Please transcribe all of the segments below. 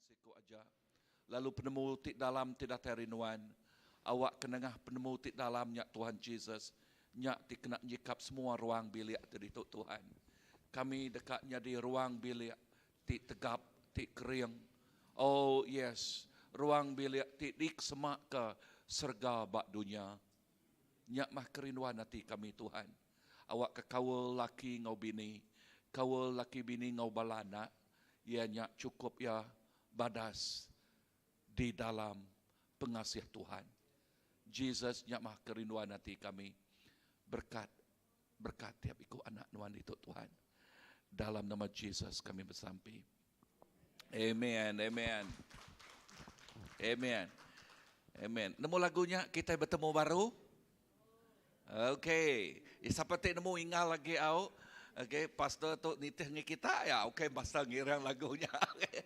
siku aja. Lalu penemu ti dalam ti datai ari Nuan, awakka nengah penemu ti dalam nya Tuhan Jesus, nya ti kena nyikap semua ruang bilik ti ditu Tuhan. Kami deka nyadi ruang bilik ti tegap, ti kering. Oh yes, ruang bilik ti dikesemaka serega ba dunya. Nya mah kerinduan ati kami Tuhan. Awakka kaul laki enggau bini, kaul laki bini enggau bala anak, iya nya chukup iya badas di dalam pengasih Tuhan. Jesus nya mah kerinduan ati kami. Berkat berkat tiap iku anak nuan ditu Tuhan. Dalam nama Jesus kami besampi. Amen. Amen. Amen. Amen. Nemu lagunya kita bertemu baru. Okay. Siapa ti nemu ingal lagi au. Okay, pastor tu nitih ngi kita ya. Okay, pastor ngiring lagunya. Okay.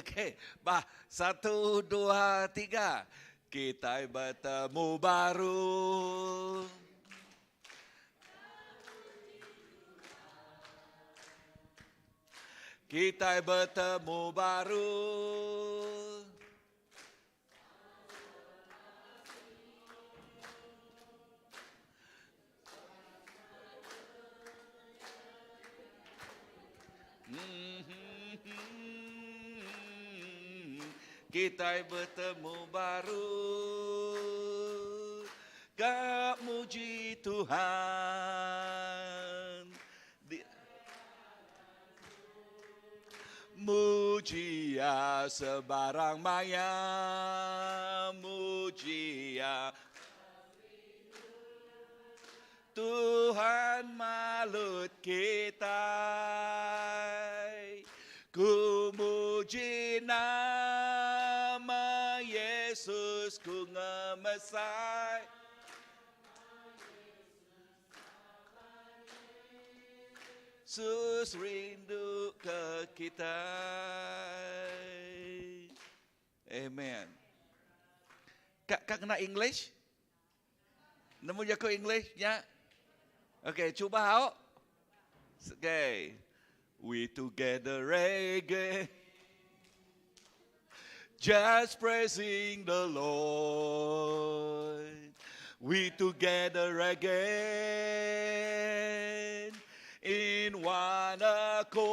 Okay. Bah, satu, dua, tiga. Kita bertemu baru. Kitai betemu baru. Kitai betemu baru. Ka muji Tuhan. Muji Iya sebarang maya, muji Iya. Tuhan malut kitai. Ku muji nama Yesus, ku ngemesai. Sus rindu ke kitai. Amen. Kak, kak kena English? Nemu jaku English nya? Okay, cuba hau. Okay. We together again. Just praising the Lord. We together again in one accord.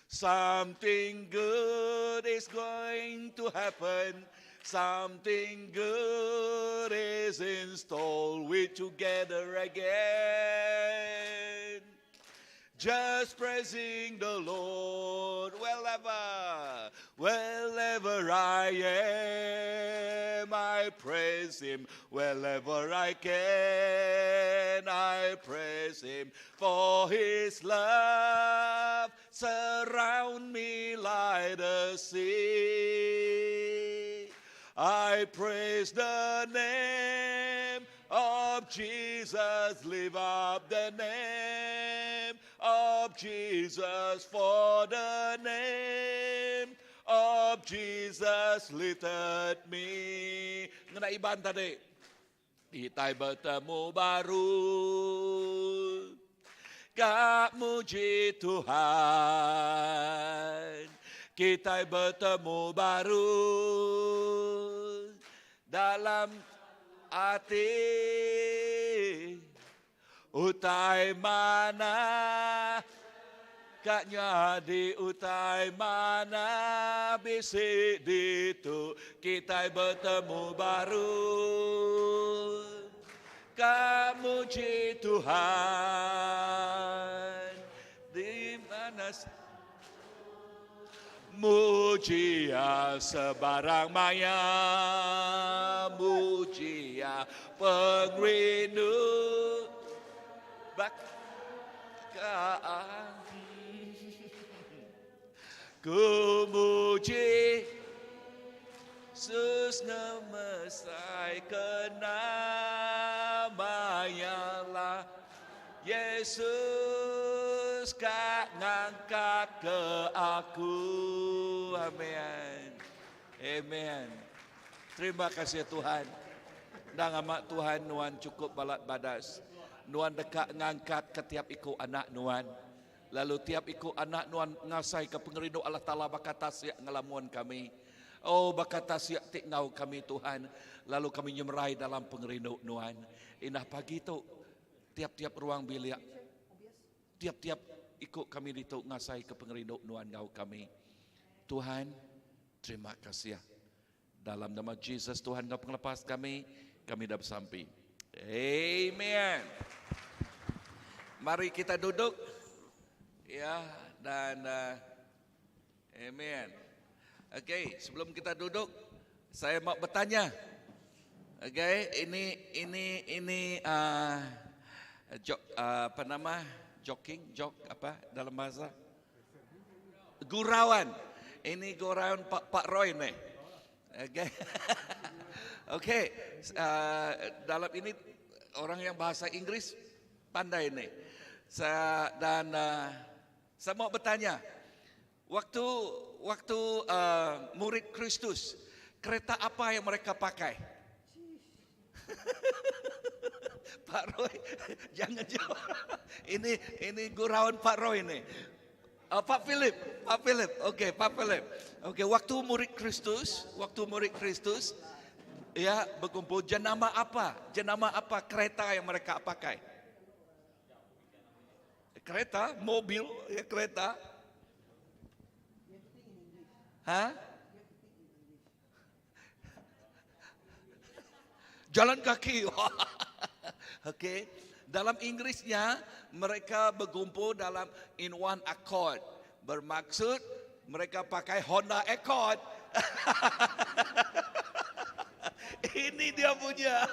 Something good is going to happen. Something good is in store. We together again. Just praising the Lord wherever, wherever I am, I praise Him. Wherever I can, I praise Him. For His love surround me like the sea. I praise the name of Jesus, live up the name of Jesus, for the name of Jesus lifted me. Ngena Iban tadi. Kitai betemu baru. Ka muji Tuhan. Kitai betemu baru. Dalam ati utai manah ka nyadi utai manah bisi ditu kitai betemu baru ka muji Tuhan di mana Muji Iya sebarang maya, muji Iya pengerindu baka Ku muji Yesus ngemesai ke nama Iya lah. Yesus ka ngangkat ke aku. Amen. Amen. Terima kasih Tuhan. Endang amat Tuhan nuan cukup balat badas. Nuan deka ngangkat ke tiap iku anak nuan. Lalu tiap iku anak Nuan ngasaika pengerindu Allah Taala baka tasik ngelamun kami. Oh, baka tasik ti enggau kami, Tuhan, lalu kami nyemerai dalam pengerindu Nuan. Indah pagi tu, tiap-tiap ruang bilik, tiap-tiap iku kami ditu ngasaika pengerindu Nuan enggau kami. Tuhan, terima kasih. Dalam nama Jesus Tuhan enggau pengelepas kami, kami dah besampi. Amen. Mari kita duduk. Ya, dan uh, amen. Okey, sebelum kita duduk, saya mau bertanya. Okey, ini ini ini uh, jok, uh, apa nama? Joking, jok apa dalam bahasa? Gurauan. Ini gurauan Pak Pak Roy nih. Okey. Okey, dalam ini orang yang bahasa Inggris pandai ini. Saya dan saya mau bertanya, waktu waktu murid Kristus, kereta apa yang mereka pakai? Pak Roy, jangan jawab. Ini ini gurauan Pak Roy ini. Pak Philip, Pak Philip, okey, Pak Philip. Okey, waktu murid Kristus, waktu murid Kristus, ya berkumpul, jenama apa? Jenama apa kereta yang mereka pakai? Kereta, mobil, ya kereta. Hah? Jalan kaki. Okey. Dalam Inggrisnya mereka berkumpul dalam in one accord. Bermaksud mereka pakai Honda Accord. Ini dia punya.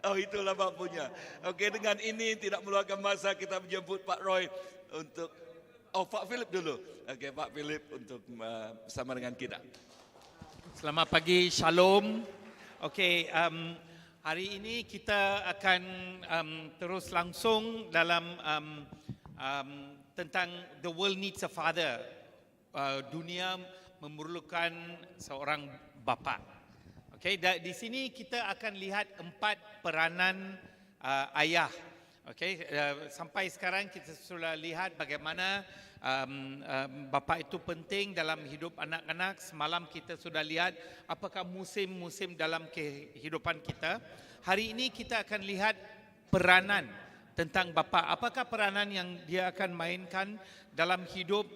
Oh itulah Pak punya. Okey dengan ini tidak meluangkan masa kita menjemput Pak Roy untuk Oh Pak Philip dulu. Okey Pak Philip untuk bersama dengan kita. Selamat pagi, Shalom. Okey, um, hari ini kita akan um, terus langsung dalam um, um, tentang the world needs a father. Dunia memerlukan seorang bapa. Okey, di sini kita akan lihat empat peranan ayah. Okey, sampai sekarang kita sudah lihat bagaimana um, um, bapa itu penting dalam hidup anak-anak. Semalam kita sudah lihat apakah musim-musim dalam kehidupan kita. Hari ini kita akan lihat peranan tentang bapa. Apakah peranan yang dia akan mainkan dalam hidup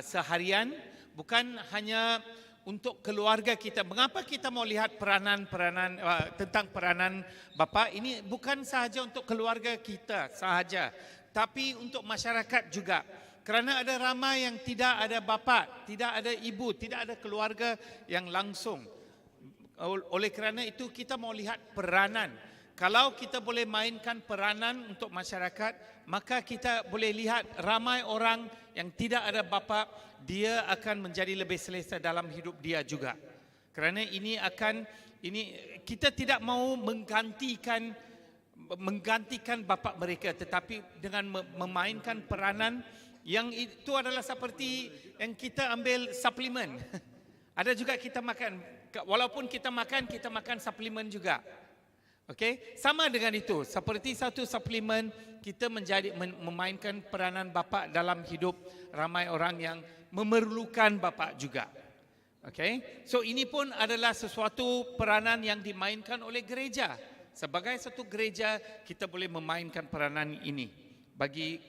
seharian? Bukan hanya untuk keluarga kita. Mengapa kita mau lihat peranan-peranan tentang peranan bapa ini bukan sahaja untuk keluarga kita sahaja, tapi untuk masyarakat juga. Kerana ada ramai yang tidak ada bapa, tidak ada ibu, tidak ada keluarga yang langsung. Oleh kerana itu kita mau lihat peranan. Kalau kita boleh mainkan peranan untuk masyarakat, maka kita boleh lihat ramai orang yang tidak ada bapa, dia akan menjadi lebih selesa dalam hidup dia juga. Kerana ini akan ini kita tidak mau menggantikan menggantikan bapa mereka tetapi dengan memainkan peranan yang itu adalah seperti yang kita ambil suplemen. Ada juga kita makan walaupun kita makan kita makan suplemen juga. Okey, sama dengan itu, seperti satu suplemen kita menjadi memainkan peranan bapa dalam hidup ramai orang yang memerlukan bapa juga. Okey, so ini pun adalah sesuatu peranan yang dimainkan oleh gereja. Sebagai satu gereja kita boleh memainkan peranan ini bagi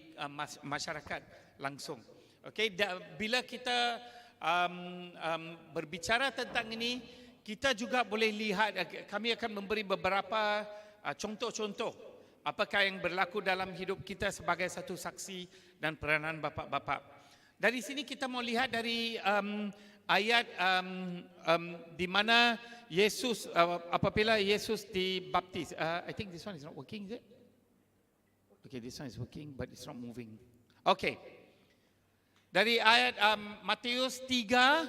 masyarakat langsung. Okey, bila kita um, um, berbicara tentang ini, kita juga boleh lihat, kami akan memberi beberapa contoh-contoh apakah yang berlaku dalam hidup kita sebagai satu saksi dan peranan bapa-bapa. Dari sini kita mau lihat dari um, ayat um, um, di mana Yesus apabila Yesus dibaptis. I think this one is not working, is it? Okay, this one is working but it's not moving. Okay. Dari ayat um, Matius 3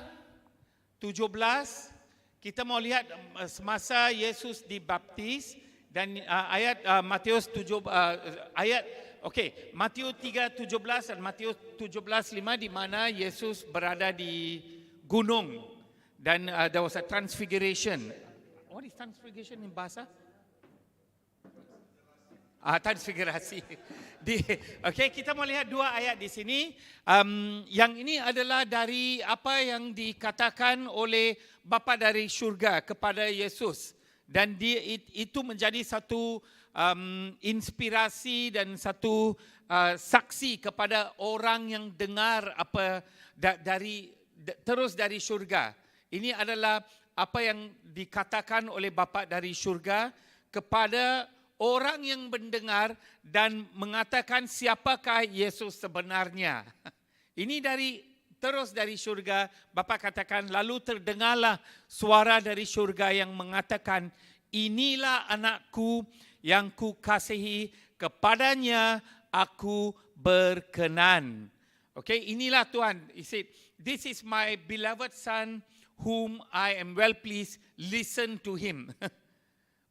17 kita mau lihat semasa Yesus dibaptis dan ayat Matius 7 ayat okey Matius 3:17 dan Matius 17:5 di mana Yesus berada di gunung dan there was a transfiguration. What is transfiguration in bahasa? Ah, transfigurasi. Di, okay, kita mau lihat dua ayat di sini. Yang ini adalah dari apa yang dikatakan oleh Bapa dari syurga kepada Yesus. Dan dia, itu menjadi satu inspirasi dan satu saksi kepada orang yang dengar apa da, dari terus dari syurga. Ini adalah apa yang dikatakan oleh Bapa dari syurga kepada orang yang mendengar dan mengatakan siapakah Yesus sebenarnya. Ini dari terus dari syurga, Bapa katakan, lalu terdengarlah suara dari syurga yang mengatakan, "Inilah anakku yang ku kasihi, kepadanya aku berkenan." Okay, inilah Tuhan. He said, "This is my beloved son whom I am well pleased. Listen to him."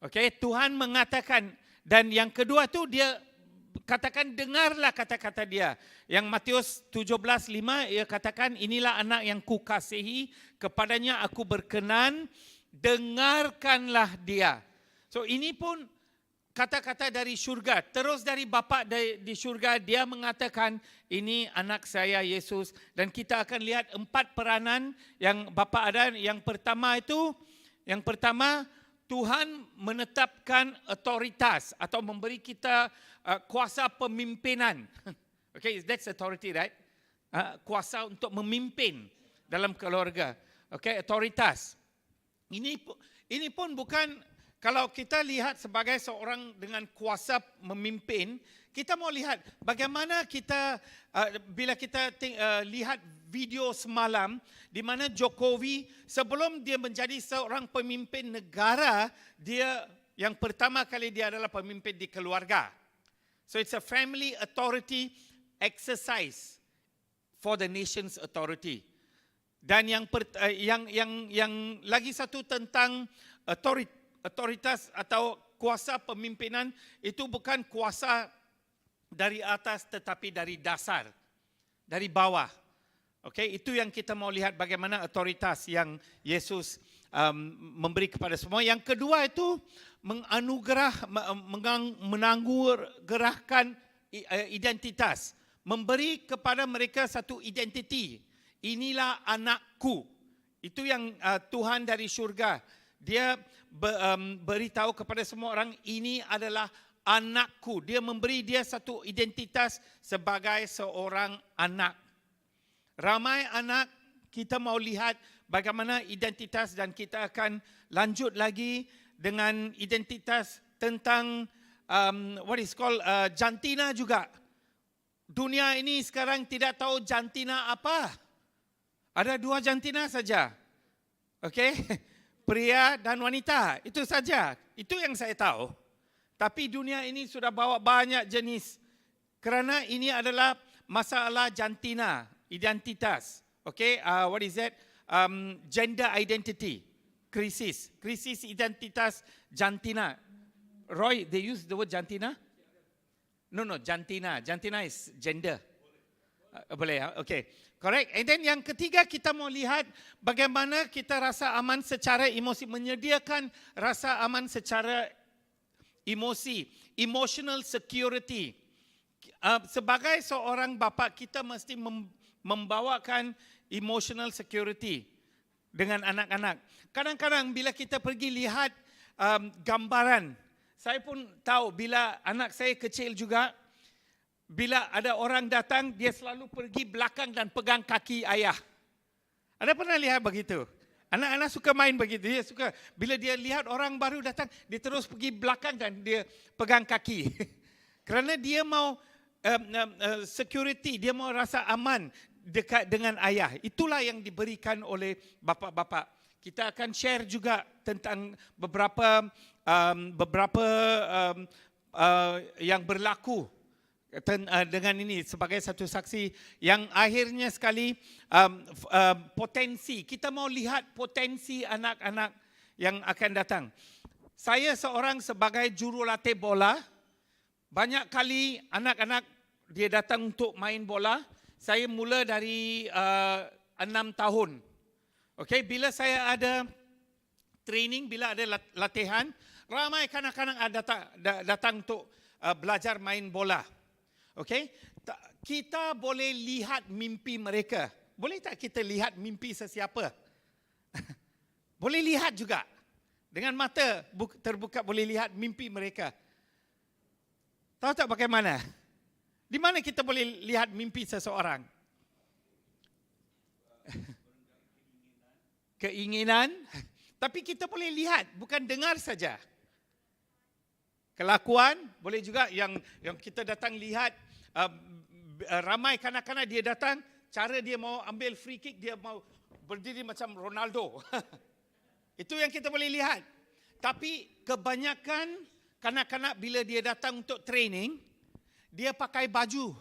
Okay, Tuhan mengatakan dan yang kedua tu dia katakan, "Dengarlah kata-kata dia." Yang Matius 17:5 ia katakan, "Inilah anak yang kukasihi, kepadanya aku berkenan, dengarkanlah dia." So ini pun kata-kata dari syurga, terus dari Bapa di syurga dia mengatakan, "Ini anak saya Yesus," dan kita akan lihat empat peranan yang Bapa ada. Yang pertama itu, yang pertama, Tuhan menetapkan otoritas atau memberi kita kuasa pemimpinan. Okay, that's authority, right? Kuasa untuk memimpin dalam keluarga. Okay, otoritas. Ini ini pun bukan kalau kita lihat sebagai seorang dengan kuasa memimpin, kita mau lihat bagaimana kita bila kita lihat video semalam di mana Jokowi sebelum dia menjadi seorang pemimpin negara, dia yang pertama kali dia adalah pemimpin di keluarga. So it's a family authority exercise for the nation's authority. Dan yang per, yang yang yang lagi satu tentang otoritas atau kuasa pemimpinan itu bukan kuasa dari atas tetapi dari dasar, dari bawah. Okey, itu yang kita mau lihat bagaimana otoritas yang Yesus memberi kepada semua. Yang kedua itu menganugerah, menangguhkan identitas, memberi kepada mereka satu identiti. "Inilah anakku." Itu yang Tuhan dari syurga. Dia beritahu kepada semua orang, "Ini adalah anakku." Dia memberi dia satu identitas sebagai seorang anak. Ramai anak kita mau lihat bagaimana identitas dan kita akan lanjut lagi dengan identitas tentang what is called jantina juga. Dunia ini sekarang tidak tahu jantina apa. Ada dua jantina saja. Okey? Pria dan wanita. Itu saja. Itu yang saya tahu. Tapi dunia ini sudah bawa banyak jenis. Kerana ini adalah masalah jantina, identitas. Okay, what is that? Gender identity crisis, krisis identitas jantina. Roy, they use the word jantina? No, jantina. Jantina is gender. Boleh ya? Okay. Correct. And then yang ketiga, kita mau lihat bagaimana kita rasa aman secara emosi, menyediakan rasa aman secara emosi, emotional security. Sebagai seorang bapa, kita mesti membawakan emotional security dengan anak-anak. Kadang-kadang bila kita pergi lihat gambaran, saya pun tahu bila anak saya kecil juga, bila ada orang datang, dia selalu pergi belakang dan pegang kaki ayah. Ada pernah lihat begitu? Anak-anak suka main begitu. Dia suka bila dia lihat orang baru datang, dia terus pergi belakang dan dia pegang kaki. Kerana dia mau security, dia mau rasa aman dekat dengan ayah. Itulah yang diberikan oleh bapa-bapa. Kita akan share juga tentang beberapa beberapa yang berlaku dengan ini sebagai satu saksi. Yang akhirnya sekali, potensi. Kita mau lihat potensi anak-anak yang akan datang. Saya seorang sebagai jurulatih bola, banyak kali anak-anak dia datang untuk main bola. Saya mula dari 6 tahun. Okey, bila saya ada training, bila ada latihan, ramai kanak-kanak datang, datang untuk belajar main bola. Okey, kita boleh lihat mimpi mereka. Boleh tak kita lihat mimpi sesiapa? Boleh lihat juga. Dengan mata terbuka boleh lihat mimpi mereka. Tahu tak bagaimana? Di mana kita boleh lihat mimpi seseorang? Keinginan. Tapi kita boleh lihat, bukan dengar saja. Kelakuan boleh juga yang yang kita datang lihat ramai kanak-kanak dia datang, cara dia mau ambil free kick, dia mau berdiri macam Ronaldo. Itu yang kita boleh lihat. Tapi kebanyakan kanak-kanak bila dia datang untuk training, dia pakai baju.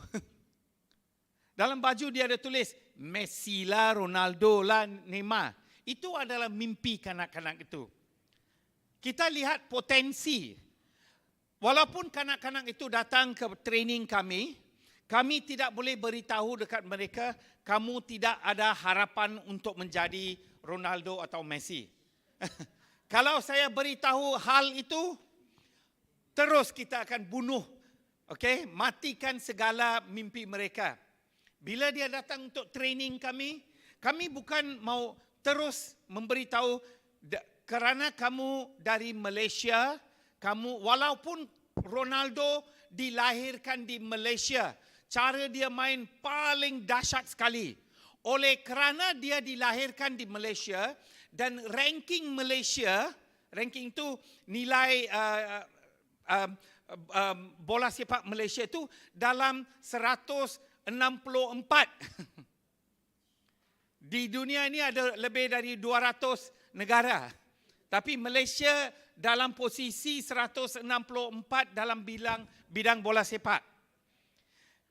Dalam baju dia ada tulis Messi lah, Ronaldo lah, Neymar. Itu adalah mimpi kanak-kanak itu. Kita lihat potensi. Walaupun kanak-kanak itu datang ke training kami, kami tidak boleh beritahu dekat mereka, kamu tidak ada harapan untuk menjadi Ronaldo atau Messi. Kalau saya beritahu hal itu, terus kita akan bunuh, okey, matikan segala mimpi mereka. Bila dia datang untuk training kami, kami bukan mau terus memberitahu kerana kamu dari Malaysia, kamu walaupun Ronaldo dilahirkan di Malaysia, cara dia main paling dahsyat sekali. Oleh kerana dia dilahirkan di Malaysia dan ranking Malaysia, ranking itu nilai bola sepak Malaysia itu dalam 164. Di dunia ini ada lebih dari 200 negara. Tapi Malaysia dalam posisi 164 dalam bidang bidang bola sepak.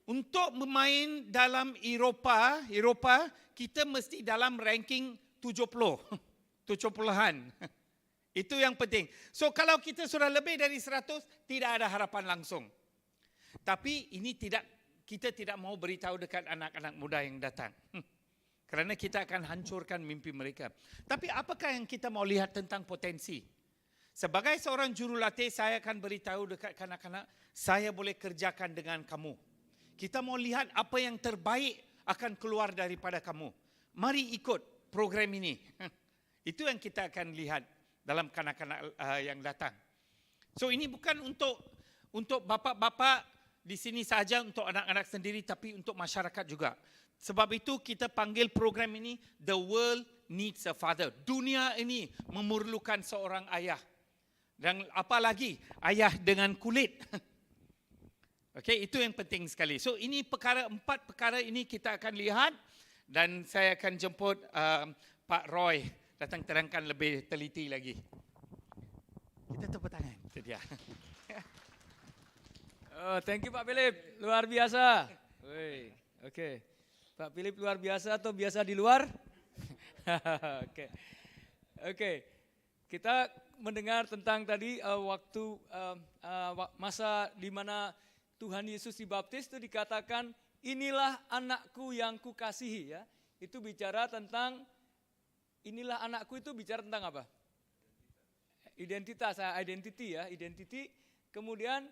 Untuk bermain dalam Eropah, Eropah kita mesti dalam ranking 70. 70-an. Itu yang penting. So kalau kita sudah lebih dari 100, tidak ada harapan langsung. Tapi ini tidak kita tidak mau beritahu dekat anak-anak muda yang datang. Kerana kita akan hancurkan mimpi mereka. Tapi apakah yang kita mau lihat tentang potensi? Sebagai seorang jurulatih, saya akan beritahu dekat kanak-kanak, saya boleh kerjakan dengan kamu. Kita mau lihat apa yang terbaik akan keluar daripada kamu. Mari ikut program ini. Itu yang kita akan lihat dalam kanak-kanak yang datang. So ini bukan untuk untuk bapa-bapa di sini saja, untuk anak-anak sendiri, tapi untuk masyarakat juga. Sebab itu kita panggil program ini The World Needs a Father. Dunia ini memerlukan seorang ayah. Dan apalagi ayah dengan kulit. Okey, itu yang penting sekali. So ini perkara empat perkara ini kita akan lihat dan saya akan jemput Pak Roy datang terangkan lebih teliti lagi. Kita tepuk tangan. Itu dia. Oh, thank you, Pak Philip, luar biasa. Woi, oke. Pak Philip luar biasa atau biasa di luar? Oke. Oke. Kita mendengar tentang tadi waktu masa di mana Tuhan Yesus dibaptis itu dikatakan, "Inilah anakku yang kukasihi," ya. Itu bicara tentang inilah anakku, itu bicara tentang apa? Identitas, identity ya, identity. Kemudian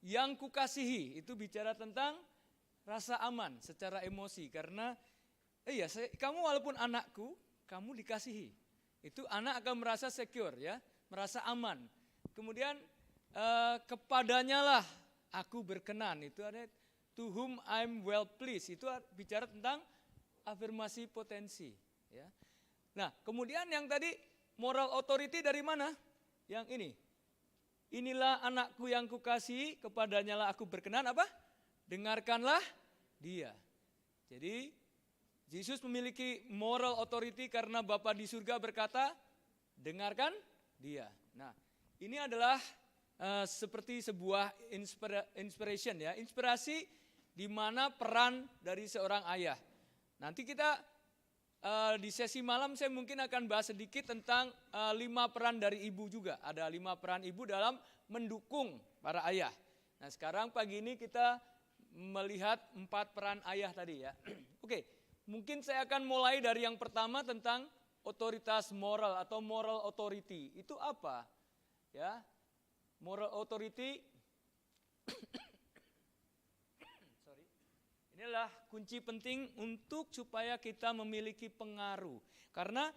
yang kukasihi itu bicara tentang rasa aman secara emosi karena iya saya, kamu walaupun anakku, kamu dikasihi. Itu anak akan merasa secure ya, merasa aman. Kemudian kepadanya lah aku berkenan. Itu ada to whom I'm well pleased. Itu bicara tentang afirmasi potensi ya. Nah, kemudian yang tadi moral authority dari mana? Yang ini. Inilah anakku yang kukasihi, kepadanya lah aku berkenan apa? Dengarkanlah dia. Jadi Yesus memiliki moral authority karena Bapa di surga berkata, "Dengarkan dia." Nah, ini adalah seperti sebuah inspiration ya, inspirasi di mana peran dari seorang ayah. Nanti kita di sesi malam saya mungkin akan bahas sedikit tentang lima peran dari ibu juga. Ada lima peran ibu dalam mendukung para ayah. Nah, sekarang pagi ini kita melihat empat peran ayah tadi ya. Oke, mungkin saya akan mulai dari yang pertama tentang otoritas moral atau moral authority. Itu apa? Ya, moral authority. Sorry. Inilah kunci penting untuk supaya kita memiliki pengaruh. Karena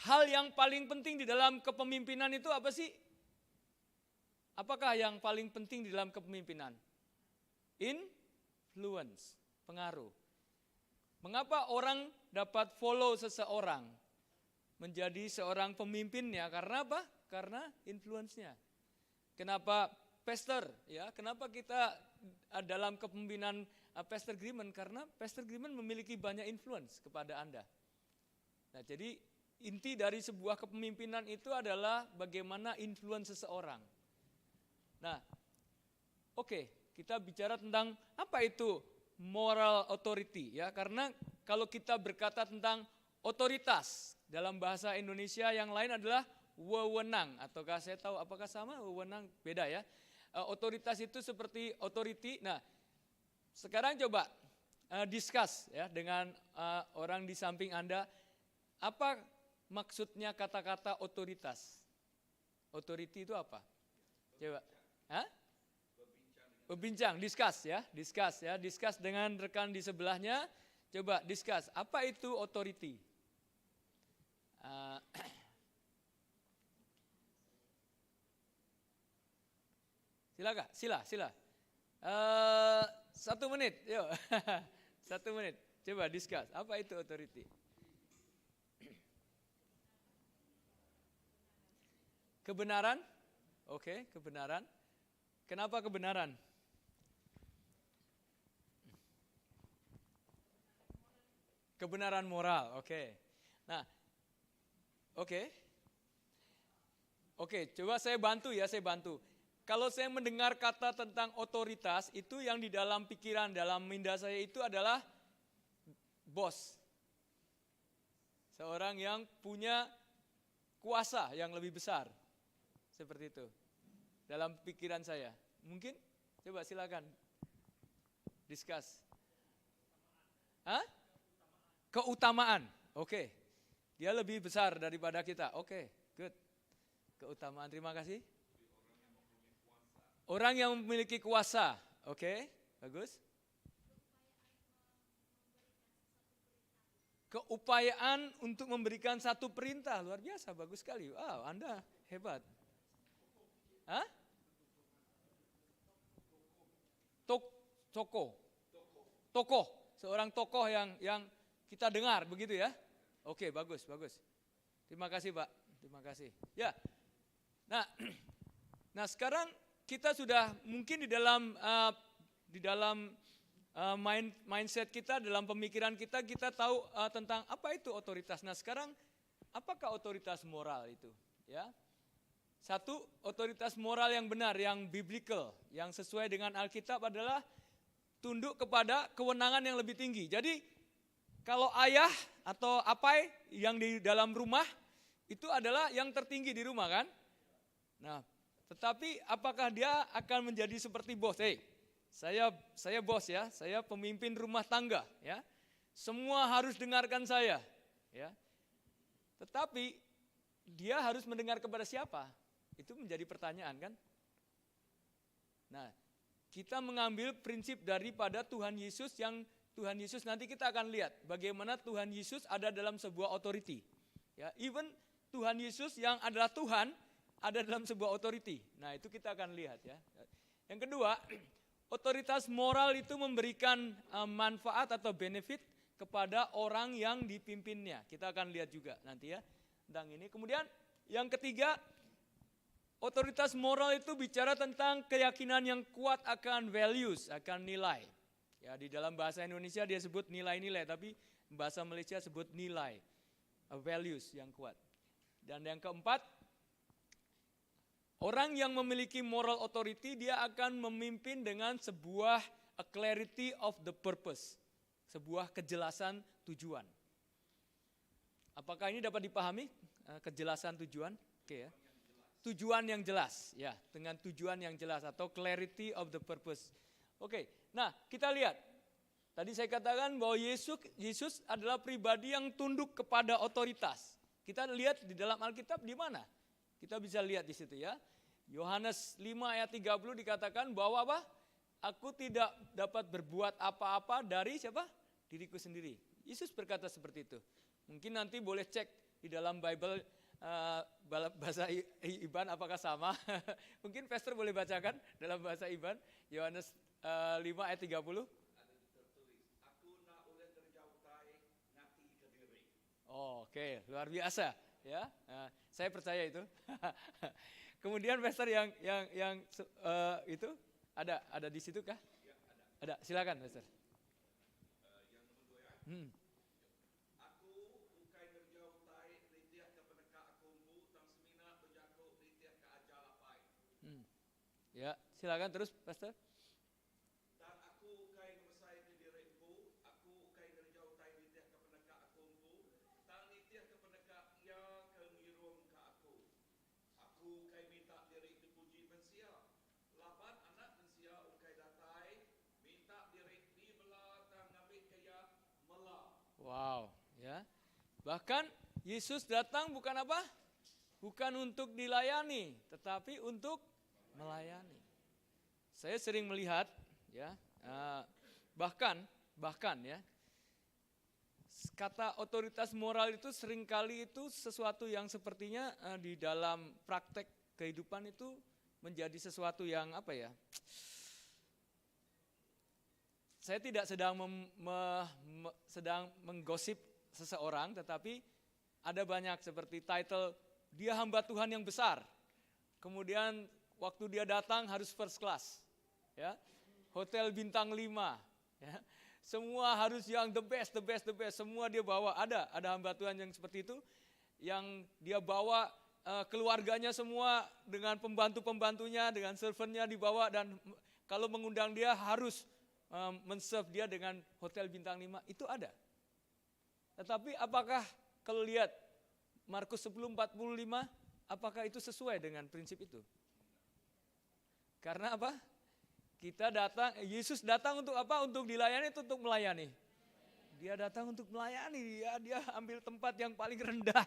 hal yang paling penting di dalam kepemimpinan itu apa sih? Apakah yang paling penting di dalam kepemimpinan? Influence, pengaruh. Mengapa orang dapat follow seseorang menjadi seorang pemimpinnya? Karena apa? Karena influence-nya. Kenapa pastor ya? Kenapa kita dalam kepemimpinan Pastor Grimen? Karena Pastor Grimen memiliki banyak influence kepada Anda. Nah, jadi inti dari sebuah kepemimpinan itu adalah bagaimana influence seseorang. Nah, oke, kita bicara tentang apa itu moral authority ya, karena kalau kita berkata tentang otoritas dalam bahasa Indonesia yang lain adalah wewenang, ataukah saya tahu apakah sama wewenang, beda ya. Otoritas itu seperti authority. Nah, sekarang coba discuss ya dengan orang di samping Anda, apa maksudnya kata-kata otoritas? Authority itu apa? Coba. Hah? Berbincang, discuss ya, discuss ya, discuss dengan rekan di sebelahnya. Coba discuss, apa itu authority? Silakan, sila, sila. 1 menit, yuk. 1 menit. Coba discuss, apa itu authority? Kebenaran? Oke, kebenaran. Kenapa kebenaran? Kebenaran moral, oke. Nah, oke. Oke, coba saya bantu ya, saya bantu. Kalau saya mendengar kata tentang otoritas, itu yang di dalam pikiran, dalam minda saya itu adalah bos. Seorang yang punya kuasa yang lebih besar. Seperti itu. Dalam pikiran saya. Mungkin, coba silakan. Discuss. Hah? Keutamaan. Oke. Dia lebih besar daripada kita. Oke, good. Keutamaan, terima kasih. Orang yang memiliki kuasa. Oke, bagus. Keupayaan untuk memberikan satu perintah. Luar biasa, bagus sekali. Wow, Anda hebat. Hah? Toko. Tokoh, seorang tokoh yang kita dengar begitu ya. Oke, bagus, bagus. Terima kasih, Pak. Terima kasih. Ya. Nah, sekarang kita sudah mungkin di dalam mindset kita, dalam pemikiran kita, kita tahu tentang apa itu otoritas. Nah, sekarang apakah otoritas moral itu? Ya. Satu, otoritas moral yang benar, yang biblical, yang sesuai dengan Alkitab adalah tunduk kepada kewenangan yang lebih tinggi. Jadi kalau ayah atau apai yang di dalam rumah itu adalah yang tertinggi di rumah kan? Nah, tetapi apakah dia akan menjadi seperti bos? Hey, saya bos ya, saya pemimpin rumah tangga ya. Semua harus dengarkan saya ya. Tetapi dia harus mendengar kepada siapa? Itu menjadi pertanyaan kan? Nah, kita mengambil prinsip daripada Tuhan Yesus yang Tuhan Yesus nanti kita akan lihat bagaimana Tuhan Yesus ada dalam sebuah authority. Ya, even Tuhan Yesus yang adalah Tuhan ada dalam sebuah authority. Nah, itu kita akan lihat ya. Yang kedua, otoritas moral itu memberikan manfaat atau benefit kepada orang yang dipimpinnya. Kita akan lihat juga nanti ya tentang ini. Kemudian yang ketiga, otoritas moral itu bicara tentang keyakinan yang kuat akan values, akan nilai. Ya, di dalam bahasa Indonesia dia sebut nilai-nilai, tapi bahasa Malaysia sebut nilai, values yang kuat. Dan yang keempat, orang yang memiliki moral authority dia akan memimpin dengan sebuah a clarity of the purpose, sebuah kejelasan tujuan. Apakah ini dapat dipahami? Kejelasan tujuan? Oke ya. Tujuan yang jelas, ya, dengan tujuan yang jelas atau clarity of the purpose. Oke, nah kita lihat. Tadi saya katakan bahwa Yesus adalah pribadi yang tunduk kepada otoritas. Kita lihat di dalam Alkitab di mana? Kita bisa lihat di situ ya. Yohanes 5 ayat 30 dikatakan bahwa apa? Aku tidak dapat berbuat apa-apa dari siapa? Diriku sendiri. Yesus berkata seperti itu. Mungkin nanti boleh cek di dalam Bible bahasa Iban apakah sama. Mungkin Pastor boleh bacakan dalam bahasa Iban Yohanes 5 ayat 30. Aku enda ulih ngereja utai ngati ke diri. Oh, Oke, luar biasa ya. Nah, saya percaya itu. Kemudian Pastor yang yang yang itu ada ada di situ kah? Ya, ada. Ada. Silakan Pastor. Yang nombor 2 ya. Aku ukai ngereja utai nitih ke peneka aku empu tang semina bejaku nitih ke ajar apai. Ya, silakan terus Pastor. Tang aku ukai ngemesai ke diri empu, aku ukai ngereja utai nitih ke peneka aku empu, tang nitih ke peneka iya ke ngirum ke aku. Aku ukai minta diri dipuji mensia, laban anak mensia ukai datai minta diri dibela tang ngambi ke iya mela. Wow, ya. Bahkan Yesus datang bukan apa? Bukan untuk dilayani, tetapi untuk melayani. Saya sering melihat, ya, bahkan, bahkan ya, kata otoritas moral itu seringkali itu sesuatu yang sepertinya di dalam praktek kehidupan itu menjadi sesuatu yang apa ya? Saya tidak sedang mem, me, me, sedang menggosip seseorang, tetapi ada banyak seperti title dia hamba Tuhan yang besar. Kemudian waktu dia datang harus first class, ya. Hotel bintang 5, ya. Semua harus yang the best, the best, the best. Semua dia bawa. Ada, ada hamba Tuhan yang seperti itu, yang dia bawa keluarganya semua dengan pembantu-pembantunya, dengan servantnya dibawa, dan kalau mengundang dia harus men-serve dia dengan hotel bintang 5, itu ada. Tetapi apakah kalau lihat Markus 10:45, apakah itu sesuai dengan prinsip itu? Karena apa? Kita datang, Yesus datang untuk apa? Untuk dilayani atau untuk melayani? Dia datang untuk melayani, dia ambil tempat yang paling rendah.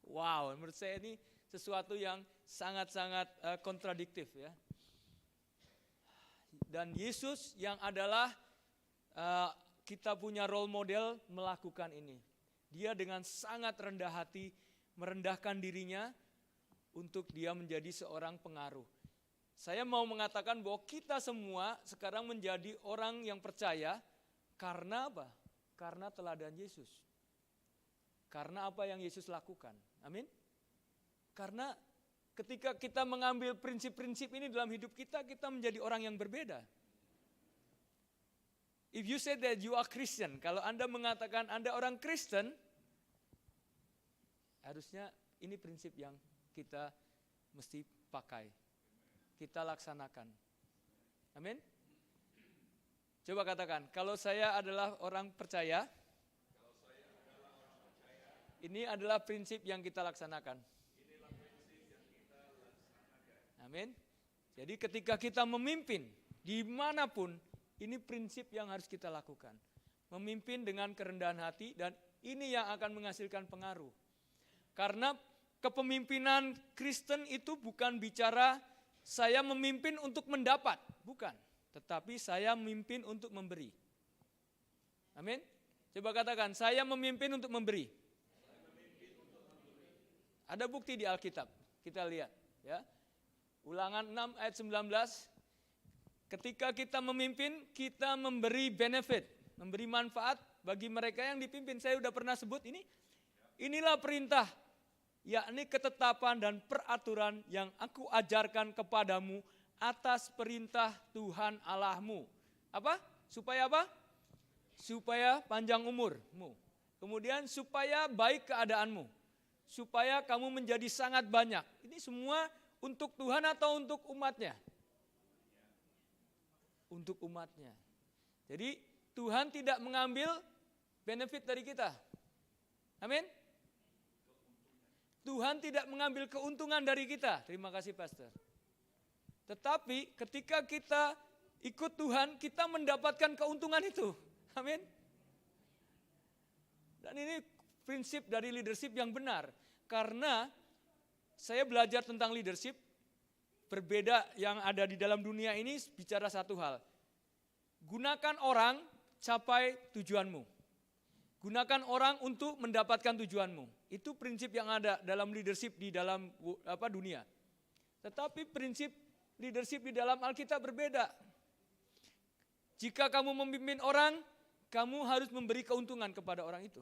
Wow, menurut saya ini sesuatu yang sangat-sangat kontradiktif ya. Dan Yesus yang adalah kita punya role model melakukan ini. Dia dengan sangat rendah hati merendahkan dirinya untuk dia menjadi seorang pengaruh. Saya mau mengatakan bahwa kita semua sekarang menjadi orang yang percaya karena apa? Karena teladan Yesus. Karena apa yang Yesus lakukan. Amin. Karena ketika kita mengambil prinsip-prinsip ini dalam hidup kita, kita menjadi orang yang berbeda. If you say that you are Christian, kalau Anda mengatakan Anda orang Kristen, harusnya ini prinsip yang kita mesti pakai. Kita laksanakan. Amin. Coba katakan, kalau saya adalah orang percaya, ini adalah prinsip yang kita laksanakan. Amin. Jadi ketika kita memimpin, dimanapun, ini prinsip yang harus kita lakukan. Memimpin dengan kerendahan hati, dan ini yang akan menghasilkan pengaruh. Karena kepemimpinan Kristen itu bukan bicara saya memimpin untuk mendapat, bukan. Tetapi saya memimpin untuk memberi. Amin. Coba katakan, saya memimpin untuk memberi. Ada bukti di Alkitab, kita lihat ya. Ulangan 6 ayat 19, ketika kita memimpin, kita memberi benefit, memberi manfaat bagi mereka yang dipimpin. Saya sudah pernah sebut ini. Inilah perintah, yakni ketetapan dan peraturan yang aku ajarkan kepadamu atas perintah Tuhan Allahmu. Apa? Supaya apa? Supaya panjang umurmu. Kemudian supaya baik keadaanmu. Supaya kamu menjadi sangat banyak. Ini semua untuk Tuhan atau untuk umatnya? Untuk umatnya. Jadi Tuhan tidak mengambil benefit dari kita. Amin. Tuhan tidak mengambil keuntungan dari kita. Terima kasih Pastor. Tetapi ketika kita ikut Tuhan, kita mendapatkan keuntungan itu. Amin. Dan ini prinsip dari leadership yang benar. Karena saya belajar tentang leadership. Berbeda yang ada di dalam dunia ini bicara satu hal. Gunakan orang capai tujuanmu. Gunakan orang untuk mendapatkan tujuanmu. Itu prinsip yang ada dalam leadership di dalam apa dunia. Tetapi prinsip leadership di dalam Alkitab berbeda. Jika kamu memimpin orang, kamu harus memberi keuntungan kepada orang itu.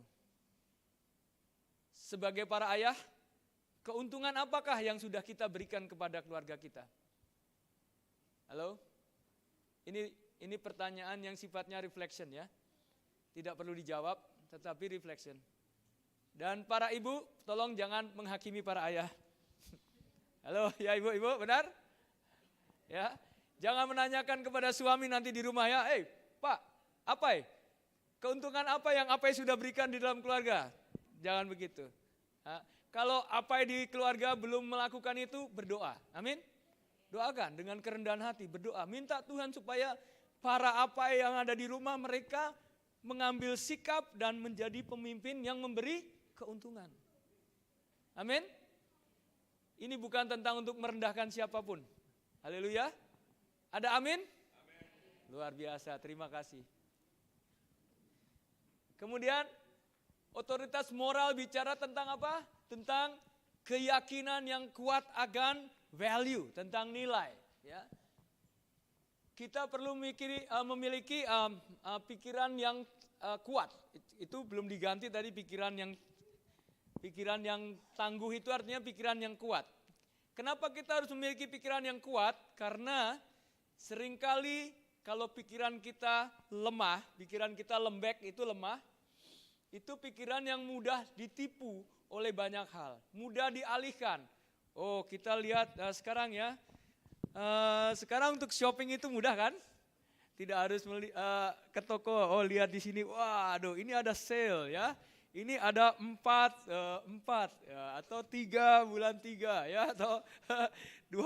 Sebagai para ayah, keuntungan apakah yang sudah kita berikan kepada keluarga kita? Halo? Ini ini pertanyaan yang sifatnya reflection ya. Tidak perlu dijawab, tetapi reflection. Dan para ibu, tolong jangan menghakimi para ayah. Halo, ya ibu-ibu, benar? Ya, jangan menanyakan kepada suami nanti di rumah ya, eh Pak, apa ya? Keuntungan apa yang apa yang sudah berikan di dalam keluarga? Jangan begitu. Kalau apa di keluarga belum melakukan itu, berdoa. Amin. Doakan dengan kerendahan hati, berdoa. Minta Tuhan supaya para apa yang ada di rumah mereka mengambil sikap dan menjadi pemimpin yang memberi keuntungan. Amin. Ini bukan tentang untuk merendahkan siapapun. Haleluya. Ada amin? amin? Luar biasa, terima kasih. Kemudian otoritas moral bicara tentang apa? Tentang keyakinan yang kuat akan value, tentang nilai. Ya. Kita perlu mikiri, memiliki pikiran yang kuat. Itu belum diganti tadi pikiran yang pikiran yang tangguh itu artinya pikiran yang kuat. Kenapa kita harus memiliki pikiran yang kuat? Karena seringkali kalau pikiran kita lemah, pikiran kita lembek itu lemah, itu pikiran yang mudah ditipu oleh banyak hal, mudah dialihkan. Oh, kita lihat sekarang ya. Sekarang untuk shopping itu mudah kan? Tidak harus meli, ke toko, oh lihat di sini, waduh ini ada sale ya. Ini ada 4, 4 ya, atau 3 bulan 3 ya, atau 2,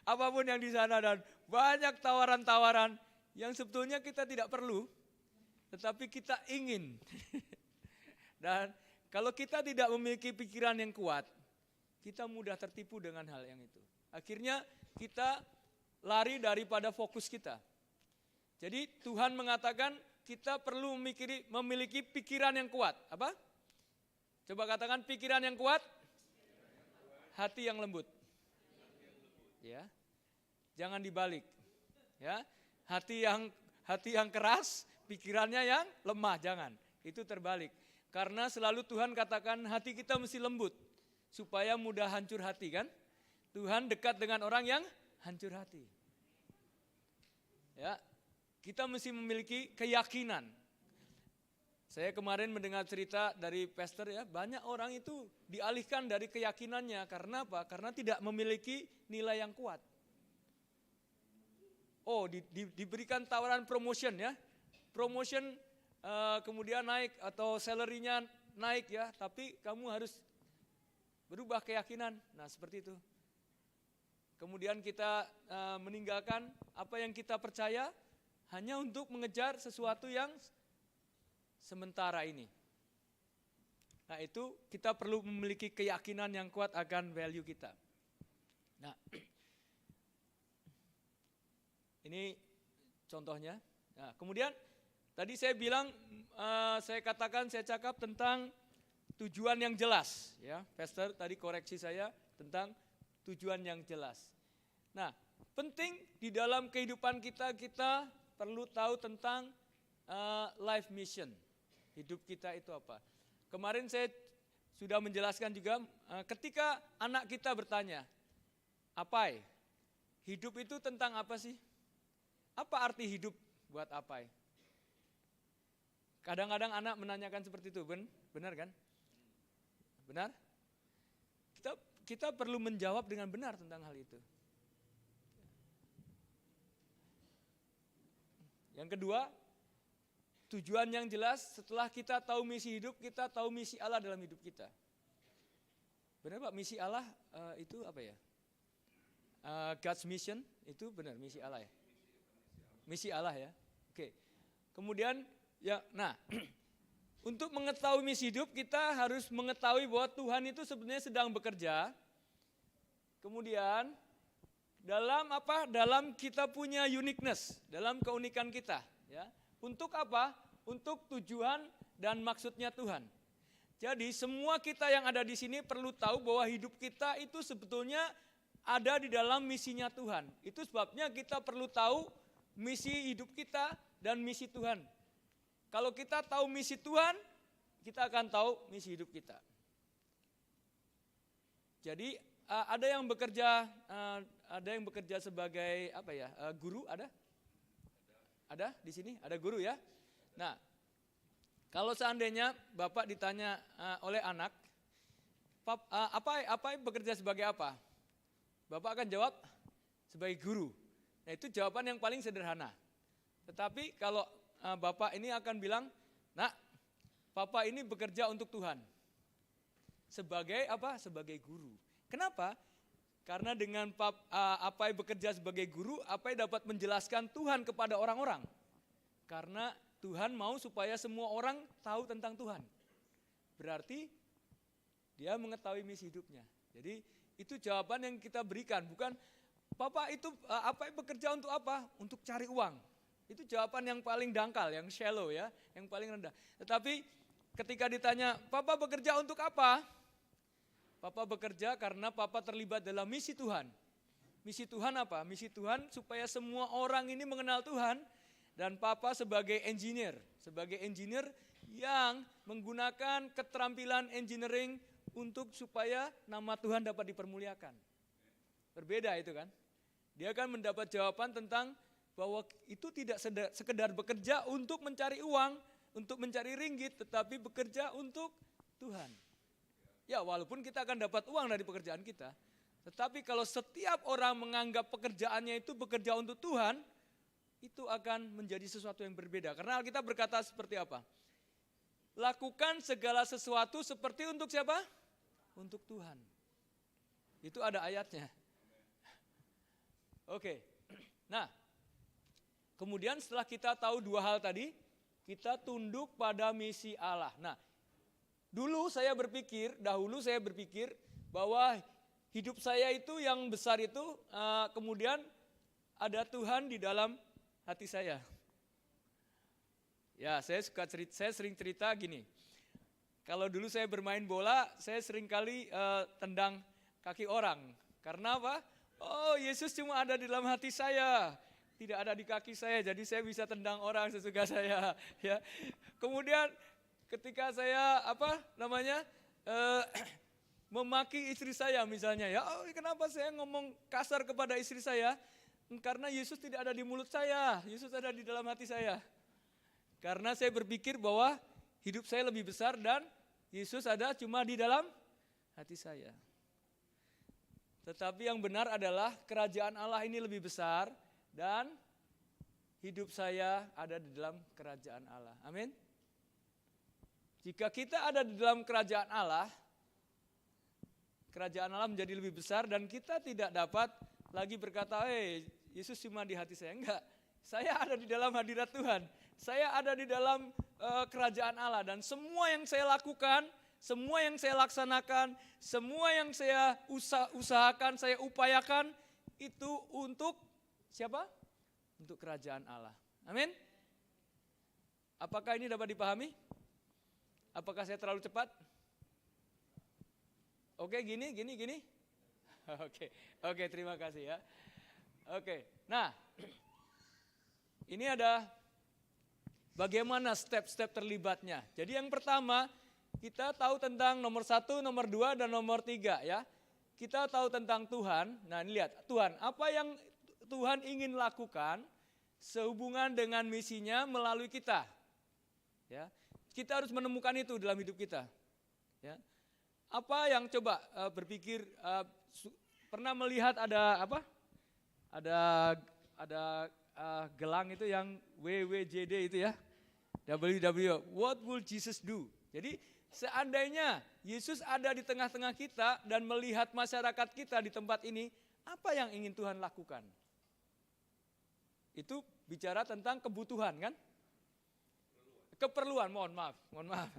apapun yang di sana, dan banyak tawaran-tawaran yang sebetulnya kita tidak perlu, tetapi kita ingin. Dan kalau kita tidak memiliki pikiran yang kuat, kita mudah tertipu dengan hal yang itu. Akhirnya kita lari daripada fokus kita. Jadi Tuhan mengatakan kita perlu memiliki pikiran yang kuat. Apa? Coba katakan pikiran yang kuat, hati yang lembut. Ya. Jangan dibalik. Ya. Hati yang keras, pikirannya yang lemah, jangan. Itu terbalik. Karena selalu Tuhan katakan hati kita mesti lembut supaya mudah hancur hati kan? Tuhan dekat dengan orang yang hancur hati. Ya. Kita mesti memiliki keyakinan. Saya kemarin mendengar cerita dari pastor ya, banyak orang itu dialihkan dari keyakinannya. Karena apa? Karena tidak memiliki nilai yang kuat. Oh, diberikan tawaran promotion ya. Promotion kemudian naik atau salary-nya naik ya, tapi kamu harus berubah keyakinan. Nah, seperti itu. Kemudian kita meninggalkan apa yang kita percaya, hanya untuk mengejar sesuatu yang sementara ini. Nah itu kita perlu memiliki keyakinan yang kuat akan value kita. Nah ini contohnya. Nah, kemudian tadi saya bilang, saya katakan, saya cakap tentang tujuan yang jelas. Ya, Pastor tadi koreksi saya tentang tujuan yang jelas. Nah penting di dalam kehidupan kita, kita perlu tahu tentang life mission. Hidup kita itu apa. Kemarin saya sudah menjelaskan juga ketika anak kita bertanya, apai, hidup itu tentang apa sih? Apa arti hidup buat apai? Kadang-kadang anak menanyakan seperti itu, benar kan? Benar? Kita perlu menjawab dengan benar tentang hal itu. Yang kedua, tujuan yang jelas setelah kita tahu misi hidup, kita tahu misi Allah dalam hidup kita. Benar Pak, misi Allah itu apa ya? God's mission itu benar, misi Allah ya? Misi Allah ya, oke. Kemudian, ya, nah, untuk mengetahui misi hidup, kita harus mengetahui bahwa Tuhan itu sebenarnya sedang bekerja. Kemudian, Dalam apa? Dalam kita punya uniqueness, dalam keunikan kita, ya. Untuk apa? Untuk tujuan dan maksudnya Tuhan. Jadi semua kita yang ada di sini perlu tahu bahwa hidup kita itu sebetulnya ada di dalam misinya Tuhan. Itu sebabnya kita perlu tahu misi hidup kita dan misi Tuhan. Kalau kita tahu misi Tuhan, kita akan tahu misi hidup kita. Jadi ada yang bekerja ada yang bekerja sebagai apa ya? Guru ada? Ada di sini? Ada guru ya? Nah, kalau seandainya Bapak ditanya oleh anak, Pap, apa apa bekerja sebagai apa? Bapak akan jawab sebagai guru. Nah, itu jawaban yang paling sederhana. Tetapi kalau Bapak ini akan bilang, "Nak, Papa ini bekerja untuk Tuhan." Sebagai apa? Sebagai guru. Kenapa? Karena dengan pap, Apai bekerja sebagai guru, Apai dapat menjelaskan Tuhan kepada orang-orang. Karena Tuhan mau supaya semua orang tahu tentang Tuhan. Berarti dia mengetahui misi hidupnya. Jadi itu jawaban yang kita berikan, bukan Papa itu apa bekerja untuk apa? Untuk cari uang. Itu jawaban yang paling dangkal, yang shallow ya, yang paling rendah. Tetapi ketika ditanya, Papa bekerja untuk apa? Papa bekerja karena Papa terlibat dalam misi Tuhan. Misi Tuhan apa? Misi Tuhan supaya semua orang ini mengenal Tuhan dan Papa sebagai engineer, sebagai engineer yang menggunakan keterampilan engineering untuk supaya nama Tuhan dapat dipermuliakan. Berbeda itu kan? Dia akan mendapat jawaban tentang bahwa itu tidak sekedar bekerja untuk mencari uang, untuk mencari ringgit, tetapi bekerja untuk Tuhan. Ya walaupun kita akan dapat uang dari pekerjaan kita, tetapi kalau setiap orang menganggap pekerjaannya itu bekerja untuk Tuhan, itu akan menjadi sesuatu yang berbeda. Karena Alkitab berkata seperti apa? Lakukan segala sesuatu seperti untuk siapa? Untuk Tuhan. Itu ada ayatnya. Oke. Nah, kemudian setelah kita tahu dua hal tadi, kita tunduk pada misi Allah. Nah, dulu saya berpikir, dahulu saya berpikir bahwa hidup saya itu yang besar itu kemudian ada Tuhan di dalam hati saya. Ya, saya suka cerita, saya sering cerita gini. Kalau dulu saya bermain bola, saya sering kali tendang kaki orang. Karena apa? Oh, Yesus cuma ada di dalam hati saya, tidak ada di kaki saya, jadi saya bisa tendang orang sesuka saya. Ya. Kemudian ketika saya apa namanya memaki istri saya misalnya ya, oh kenapa saya ngomong kasar kepada istri saya? Karena Yesus tidak ada di mulut saya, Yesus ada di dalam hati saya. Karena saya berpikir bahwa hidup saya lebih besar dan Yesus ada cuma di dalam hati saya. Tetapi yang benar adalah kerajaan Allah ini lebih besar dan hidup saya ada di dalam kerajaan Allah. Amin. Jika kita ada di dalam kerajaan Allah, kerajaan Allah menjadi lebih besar dan kita tidak dapat lagi berkata, "Eh, Yesus cuma di hati saya." Enggak. Saya ada di dalam hadirat Tuhan. Saya ada di dalam kerajaan Allah dan semua yang saya lakukan, semua yang saya laksanakan, semua yang saya usahakan, saya upayakan itu untuk siapa? Untuk kerajaan Allah. Amin. Apakah ini dapat dipahami? Apakah saya terlalu cepat? Oke, gini, gini, gini. Oke, oke, terima kasih ya. Oke, nah ini ada bagaimana step-step terlibatnya. Jadi yang pertama, kita tahu tentang nomor 1, nomor 2, dan nomor 3 ya. Kita tahu tentang Tuhan. Nah ini lihat, Tuhan, apa yang Tuhan ingin lakukan sehubungan dengan misinya melalui kita. Ya, kita harus menemukan itu dalam hidup kita. Ya. Apa yang coba berpikir, pernah melihat ada apa? Ada gelang itu yang WWJD itu ya. WW, what will Jesus do? Jadi seandainya Yesus ada di tengah-tengah kita dan melihat masyarakat kita di tempat ini, apa yang ingin Tuhan lakukan? Itu bicara tentang kebutuhan kan? Keperluan, mohon maaf, mohon maaf.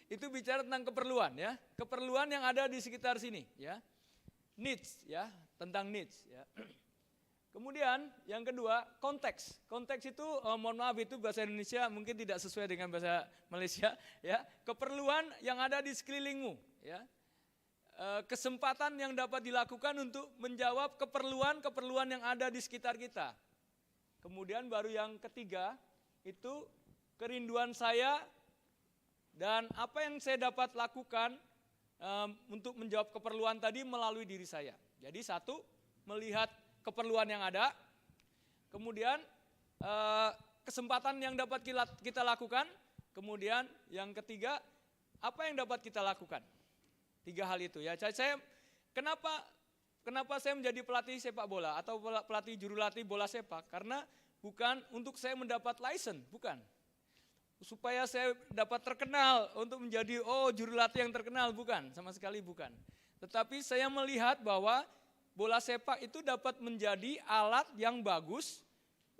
Itu bicara tentang keperluan ya, keperluan yang ada di sekitar sini ya. Needs ya, tentang needs ya. Kemudian yang kedua, konteks. Konteks itu eh, mohon maaf itu bahasa Indonesia mungkin tidak sesuai dengan bahasa Malaysia ya. Keperluan yang ada di sekelilingmu ya. Eh, kesempatan yang dapat dilakukan untuk menjawab keperluan-keperluan yang ada di sekitar kita. Kemudian baru yang ketiga itu kerinduan saya dan apa yang saya dapat lakukan um, untuk menjawab keperluan tadi melalui diri saya. Jadi satu, melihat keperluan yang ada, kemudian uh, kesempatan yang dapat kita lakukan, kemudian yang ketiga, apa yang dapat kita lakukan. Tiga hal itu ya. Saya kenapa kenapa saya menjadi pelatih sepak bola atau pelatih jurulatih bola sepak? Karena bukan untuk saya mendapat license, bukan. Supaya saya dapat terkenal untuk menjadi oh jurulatih yang terkenal, bukan, sama sekali bukan. Tetapi saya melihat bahwa bola sepak itu dapat menjadi alat yang bagus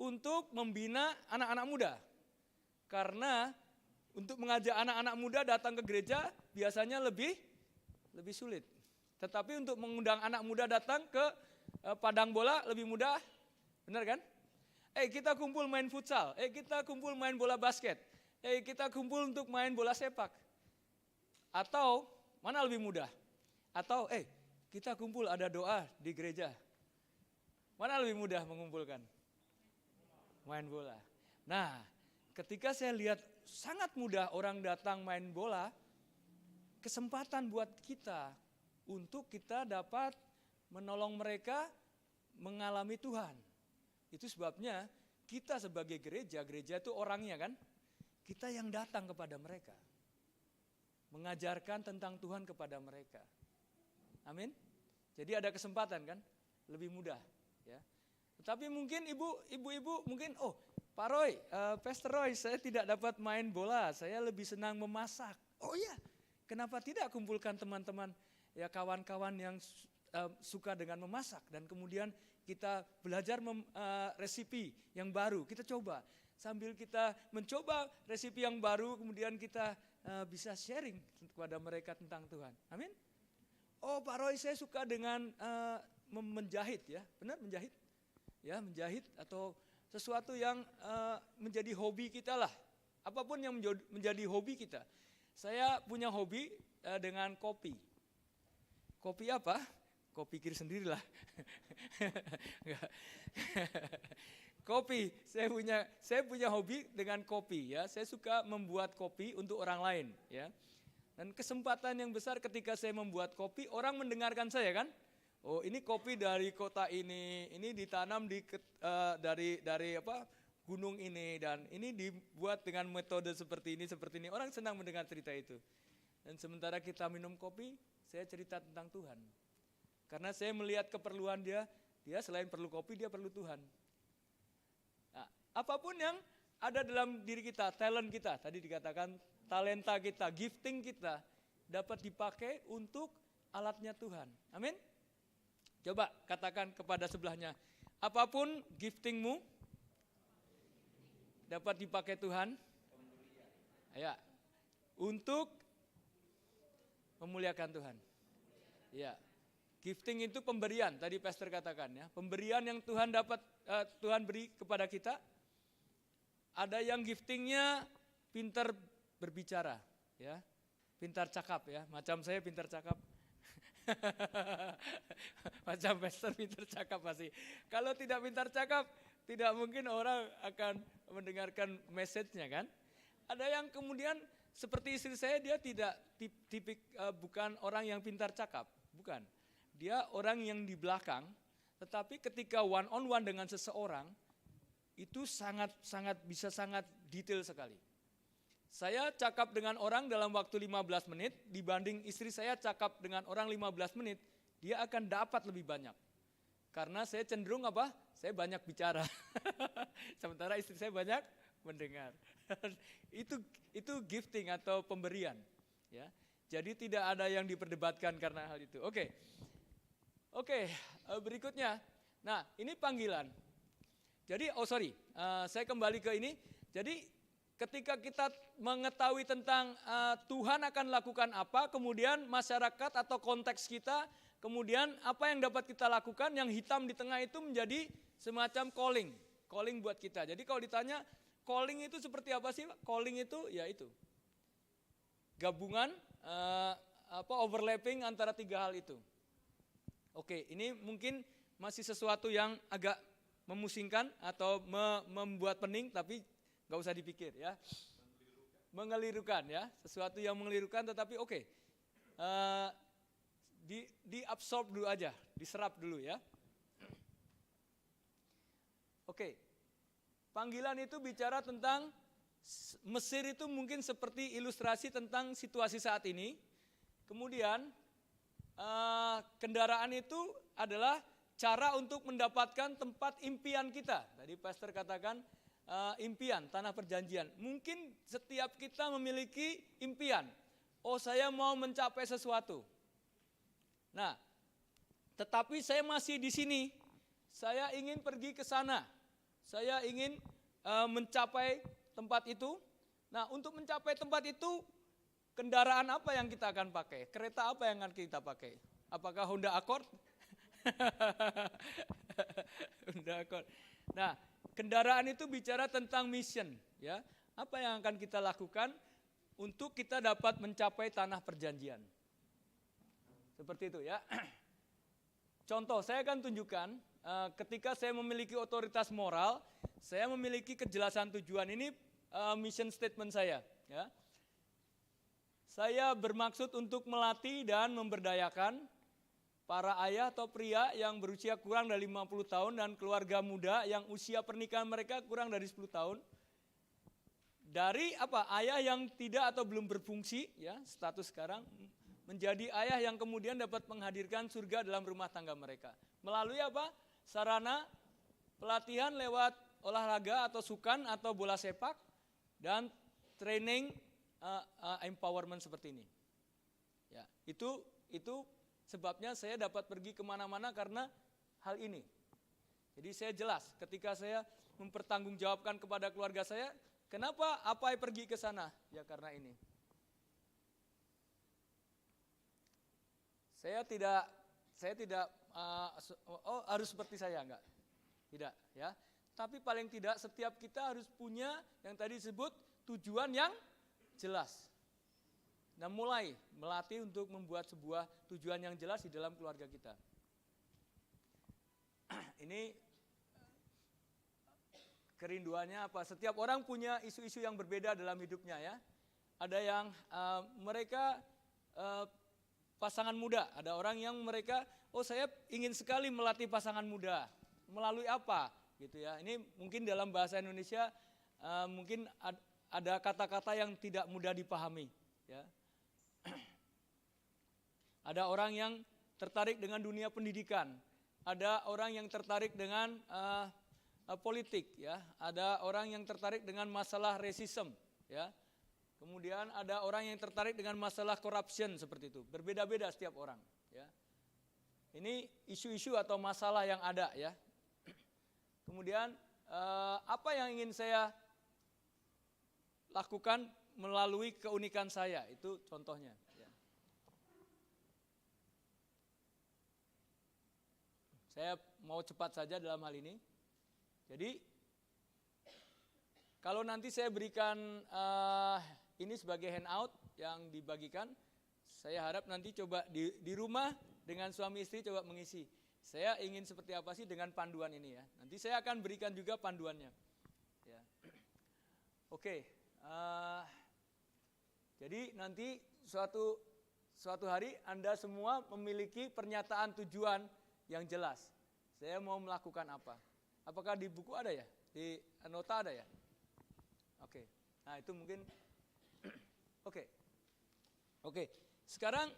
untuk membina anak-anak muda. Karena untuk mengajak anak-anak muda datang ke gereja biasanya lebih lebih sulit. Tetapi untuk mengundang anak muda datang ke eh, padang bola lebih mudah, benar kan? Eh kita kumpul main futsal, eh kita kumpul main bola basket, eh kita kumpul untuk main bola sepak. Atau mana lebih mudah? Atau eh kita kumpul ada doa di gereja. Mana lebih mudah mengumpulkan? Main bola. Nah, ketika saya lihat sangat mudah orang datang main bola, kesempatan buat kita untuk kita dapat menolong mereka mengalami Tuhan. Itu sebabnya kita sebagai gereja, gereja itu orangnya kan, kita yang datang kepada mereka. Mengajarkan tentang Tuhan kepada mereka. Amin. Jadi ada kesempatan kan, lebih mudah. Ya. Tetapi mungkin ibu, ibu-ibu mungkin, oh Pak Roy, uh, Pastor Roy, saya tidak dapat main bola, saya lebih senang memasak. Oh iya, kenapa tidak kumpulkan teman-teman, ya kawan-kawan yang uh, suka dengan memasak dan kemudian kita belajar mem, uh, resipi yang baru, kita coba. Sambil kita mencoba resipi yang baru, kemudian kita uh, bisa sharing kepada mereka tentang Tuhan. Amin. Oh Pak Roy saya suka dengan uh, menjahit ya, benar menjahit? Ya menjahit atau sesuatu yang uh, menjadi hobi kita lah. Apapun yang menjadi hobi kita. Saya punya hobi uh, dengan kopi. Kopi apa? Kau pikir sendirilah. kopi, saya punya saya punya hobi dengan kopi ya. Saya suka membuat kopi untuk orang lain ya. Dan kesempatan yang besar ketika saya membuat kopi, orang mendengarkan saya kan? Oh, ini kopi dari kota ini, ini ditanam di uh, dari dari apa? Gunung ini dan ini dibuat dengan metode seperti ini seperti ini. Orang senang mendengar cerita itu. Dan sementara kita minum kopi, saya cerita tentang Tuhan. Karena saya melihat keperluan dia, dia selain perlu kopi, dia perlu Tuhan. Nah, apapun yang ada dalam diri kita, talent kita, tadi dikatakan talenta kita, gifting kita dapat dipakai untuk alatnya Tuhan. Amin. Coba katakan kepada sebelahnya, apapun giftingmu dapat dipakai Tuhan. Ya. Untuk memuliakan Tuhan. Ya. Gifting itu pemberian, tadi pastor katakan ya. Pemberian yang Tuhan dapat uh, Tuhan beri kepada kita. Ada yang giftingnya pintar berbicara, ya. Pintar cakap ya, macam saya pintar cakap. macam pastor pintar cakap pasti. Kalau tidak pintar cakap, tidak mungkin orang akan mendengarkan message-nya kan. Ada yang kemudian seperti istri saya dia tidak tip, tipik uh, bukan orang yang pintar cakap, bukan. Dia orang yang di belakang, tetapi ketika one on one dengan seseorang itu sangat sangat bisa sangat detail sekali. Saya cakap dengan orang dalam waktu 15 menit dibanding istri saya cakap dengan orang 15 menit, dia akan dapat lebih banyak. Karena saya cenderung apa? Saya banyak bicara. Sementara istri saya banyak mendengar. itu itu gifting atau pemberian, ya. Jadi tidak ada yang diperdebatkan karena hal itu. Oke. Oke, eh, berikutnya. Nah, ini panggilan. Jadi, oh sorry, uh, saya kembali ke ini. Jadi ketika kita mengetahui tentang uh, Tuhan akan lakukan apa, kemudian masyarakat atau konteks kita, kemudian apa yang dapat kita lakukan, yang hitam di tengah itu menjadi semacam calling, calling buat kita. Jadi kalau ditanya calling itu seperti apa sih? Calling itu ya itu gabungan apa overlapping antara tiga hal itu. Oke, ini mungkin masih sesuatu yang agak memusingkan atau me membuat pening, tapi nggak usah dipikir ya. Mengelirukan ya, sesuatu yang mengelirukan tetapi oke. Di diabsorb dulu aja, diserap dulu ya. Oke, panggilan itu bicara tentang Mesir itu mungkin seperti ilustrasi tentang situasi saat ini. Kemudian kendaraan itu adalah cara untuk mendapatkan tempat impian kita. Tadi pastor katakan impian, tanah perjanjian. Mungkin setiap kita memiliki impian. Oh, saya mau mencapai sesuatu. Nah, tetapi saya masih di sini. Saya ingin pergi ke sana. Saya ingin mencapai tempat itu. Nah, untuk mencapai tempat itu, kendaraan apa yang kita akan pakai? Kereta apa yang akan kita pakai? Apakah Honda Accord? Honda Accord. Nah, kendaraan itu bicara tentang mission, ya. Apa yang akan kita lakukan untuk kita dapat mencapai tanah perjanjian? Seperti itu ya. Contoh, saya akan tunjukkan ketika saya memiliki otoritas moral, saya memiliki kejelasan tujuan. Ini mission statement saya, ya. Saya bermaksud untuk melatih dan memberdayakan para ayah atau pria yang berusia kurang dari 50 tahun dan keluarga muda yang usia pernikahan mereka kurang dari 10 tahun. Dari apa? Ayah yang tidak atau belum berfungsi, ya, status sekarang, menjadi ayah yang kemudian dapat menghadirkan surga dalam rumah tangga mereka. Melalui apa? Sarana pelatihan lewat olahraga atau sukan atau bola sepak dan training empowerment seperti ini. Ya, itu sebabnya saya dapat pergi kemana-mana karena hal ini. Jadi saya jelas ketika saya mempertanggungjawabkan kepada keluarga saya, kenapa apa pergi ke sana? Ya karena ini. Saya tidak harus seperti saya, enggak. Tidak, ya. Tapi paling tidak setiap kita harus punya yang tadi disebut tujuan yang jelas. Nah, mulai melatih untuk membuat sebuah tujuan yang jelas di dalam keluarga kita. Ini kerinduannya apa? Setiap orang punya isu-isu yang berbeda dalam hidupnya ya. Ada yang mereka pasangan muda, ada orang yang mereka, oh saya ingin sekali melatih pasangan muda. Melalui apa? Gitu ya. Ini mungkin dalam bahasa Indonesia mungkin ada kata-kata yang tidak mudah dipahami ya. Ada orang yang tertarik dengan dunia pendidikan, ada orang yang tertarik dengan politik ya, ada orang yang tertarik dengan masalah racism ya. Kemudian ada orang yang tertarik dengan masalah corruption seperti itu. Berbeda-beda setiap orang ya. Ini isu-isu atau masalah yang ada ya. Kemudian apa yang ingin saya lakukan melalui keunikan saya, itu contohnya. Ya. Saya mau cepat saja dalam hal ini. Jadi kalau nanti saya berikan ini sebagai handout yang dibagikan, saya harap nanti coba di rumah dengan suami istri coba mengisi. Saya ingin seperti apa sih dengan panduan ini ya. Nanti saya akan berikan juga panduannya. Ya. Oke. Jadi nanti suatu hari Anda semua memiliki pernyataan tujuan yang jelas. Saya mau melakukan apa? Apakah di buku ada ya? Di nota ada ya? Oke. Nah, itu mungkin oke. Oke. Sekarang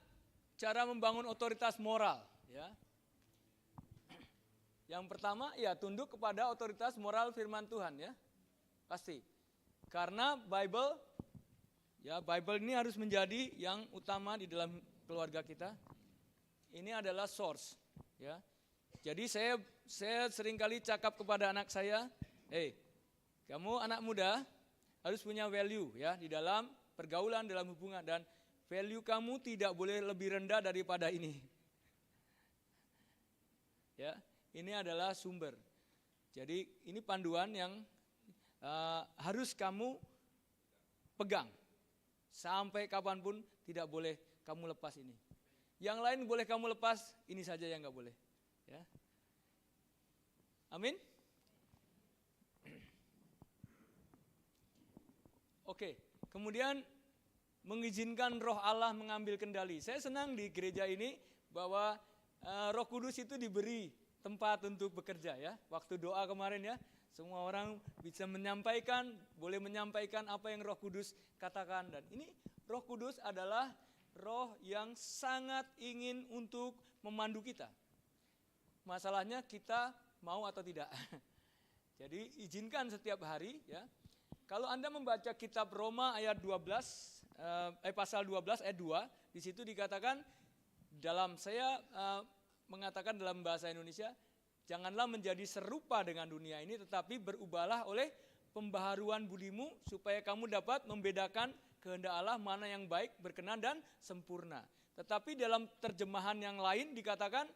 cara membangun otoritas moral ya. Yang pertama ya tunduk kepada otoritas moral firman Tuhan ya. Pasti. Karena Bible ya, Bible ini harus menjadi yang utama di dalam keluarga kita. Ini adalah source ya. Jadi saya seringkali cakap kepada anak saya, "Hey, kamu anak muda harus punya value ya di dalam pergaulan, dalam hubungan, dan value kamu tidak boleh lebih rendah daripada ini." Ya, ini adalah sumber. Jadi ini panduan yang uh, harus kamu pegang. Sampai kapanpun tidak boleh kamu lepas ini. Yang lain boleh kamu lepas, ini saja yang nggak boleh. Ya. Amin. Oke, kemudian mengizinkan roh Allah mengambil kendali. Saya senang di gereja ini bahwa uh, Roh Kudus itu diberi tempat untuk bekerja ya. Waktu doa kemarin ya, semua orang bisa menyampaikan, boleh menyampaikan apa yang Roh Kudus katakan dan ini Roh Kudus adalah roh yang sangat ingin untuk memandu kita. Masalahnya kita mau atau tidak. Jadi izinkan setiap hari ya. Kalau Anda membaca kitab Roma ayat 12 eh, pasal 12 ayat 2, di situ dikatakan dalam saya eh, mengatakan dalam bahasa Indonesia, janganlah menjadi serupa dengan dunia ini tetapi berubahlah oleh pembaharuan budimu supaya kamu dapat membedakan kehendak Allah mana yang baik, berkenan dan sempurna. Tetapi dalam terjemahan yang lain dikatakan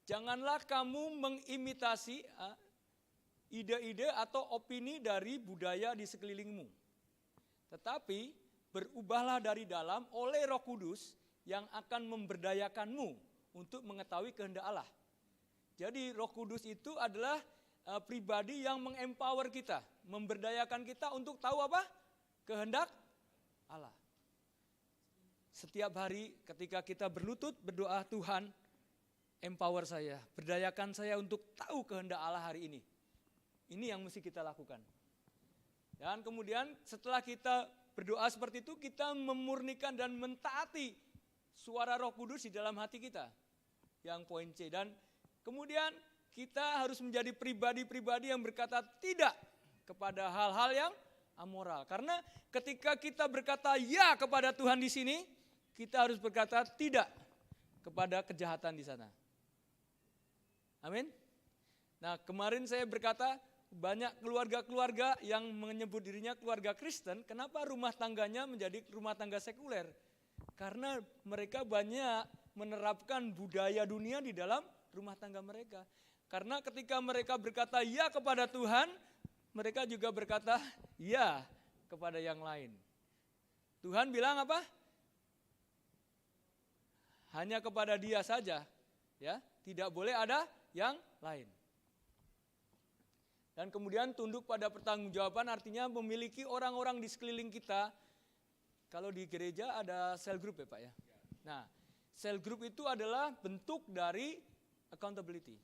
janganlah kamu mengimitasi eh, ide-ide atau opini dari budaya di sekelilingmu. Tetapi berubahlah dari dalam oleh Roh Kudus yang akan memberdayakanmu untuk mengetahui kehendak Allah. Jadi Roh Kudus itu adalah uh, pribadi yang mengempower kita, memberdayakan kita untuk tahu apa? Kehendak Allah. Setiap hari ketika kita berlutut berdoa Tuhan, empower saya, berdayakan saya untuk tahu kehendak Allah hari ini. Ini yang mesti kita lakukan. Dan kemudian setelah kita berdoa seperti itu, kita memurnikan dan mentaati suara Roh Kudus di dalam hati kita. Yang poin C. Dan kemudian kita harus menjadi pribadi-pribadi yang berkata tidak kepada hal-hal yang amoral. Karena ketika kita berkata ya kepada Tuhan di sini, kita harus berkata tidak kepada kejahatan di sana. Amin. Nah, kemarin saya berkata banyak keluarga-keluarga yang menyebut dirinya keluarga Kristen, kenapa rumah tangganya menjadi rumah tangga sekuler? Karena mereka banyak menerapkan budaya dunia di dalam rumah tangga mereka. Karena ketika mereka berkata ya kepada Tuhan, mereka juga berkata ya kepada yang lain. Tuhan bilang apa? Hanya kepada dia saja, ya, tidak boleh ada yang lain. Dan kemudian tunduk pada pertanggungjawaban artinya memiliki orang-orang di sekeliling kita. Kalau di gereja ada cell group ya Pak ya. Nah, cell group itu adalah bentuk dari accountability.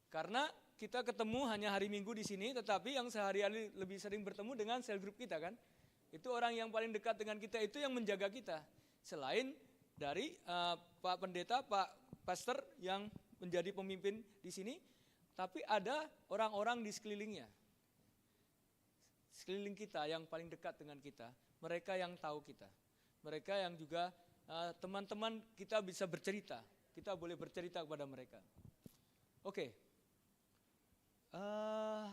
Karena kita ketemu hanya hari Minggu di sini, tetapi yang sehari-hari lebih sering bertemu dengan cell group kita kan. Itu orang yang paling dekat dengan kita itu yang menjaga kita. Selain dari uh, Pak Pendeta, Pak Pastor yang menjadi pemimpin di sini, tapi ada orang-orang di sekelilingnya. Sekeliling kita yang paling dekat dengan kita, mereka yang tahu kita. Mereka yang juga eh, teman-teman kita bisa bercerita. Kita boleh bercerita kepada mereka. Oke. Okay. Uh,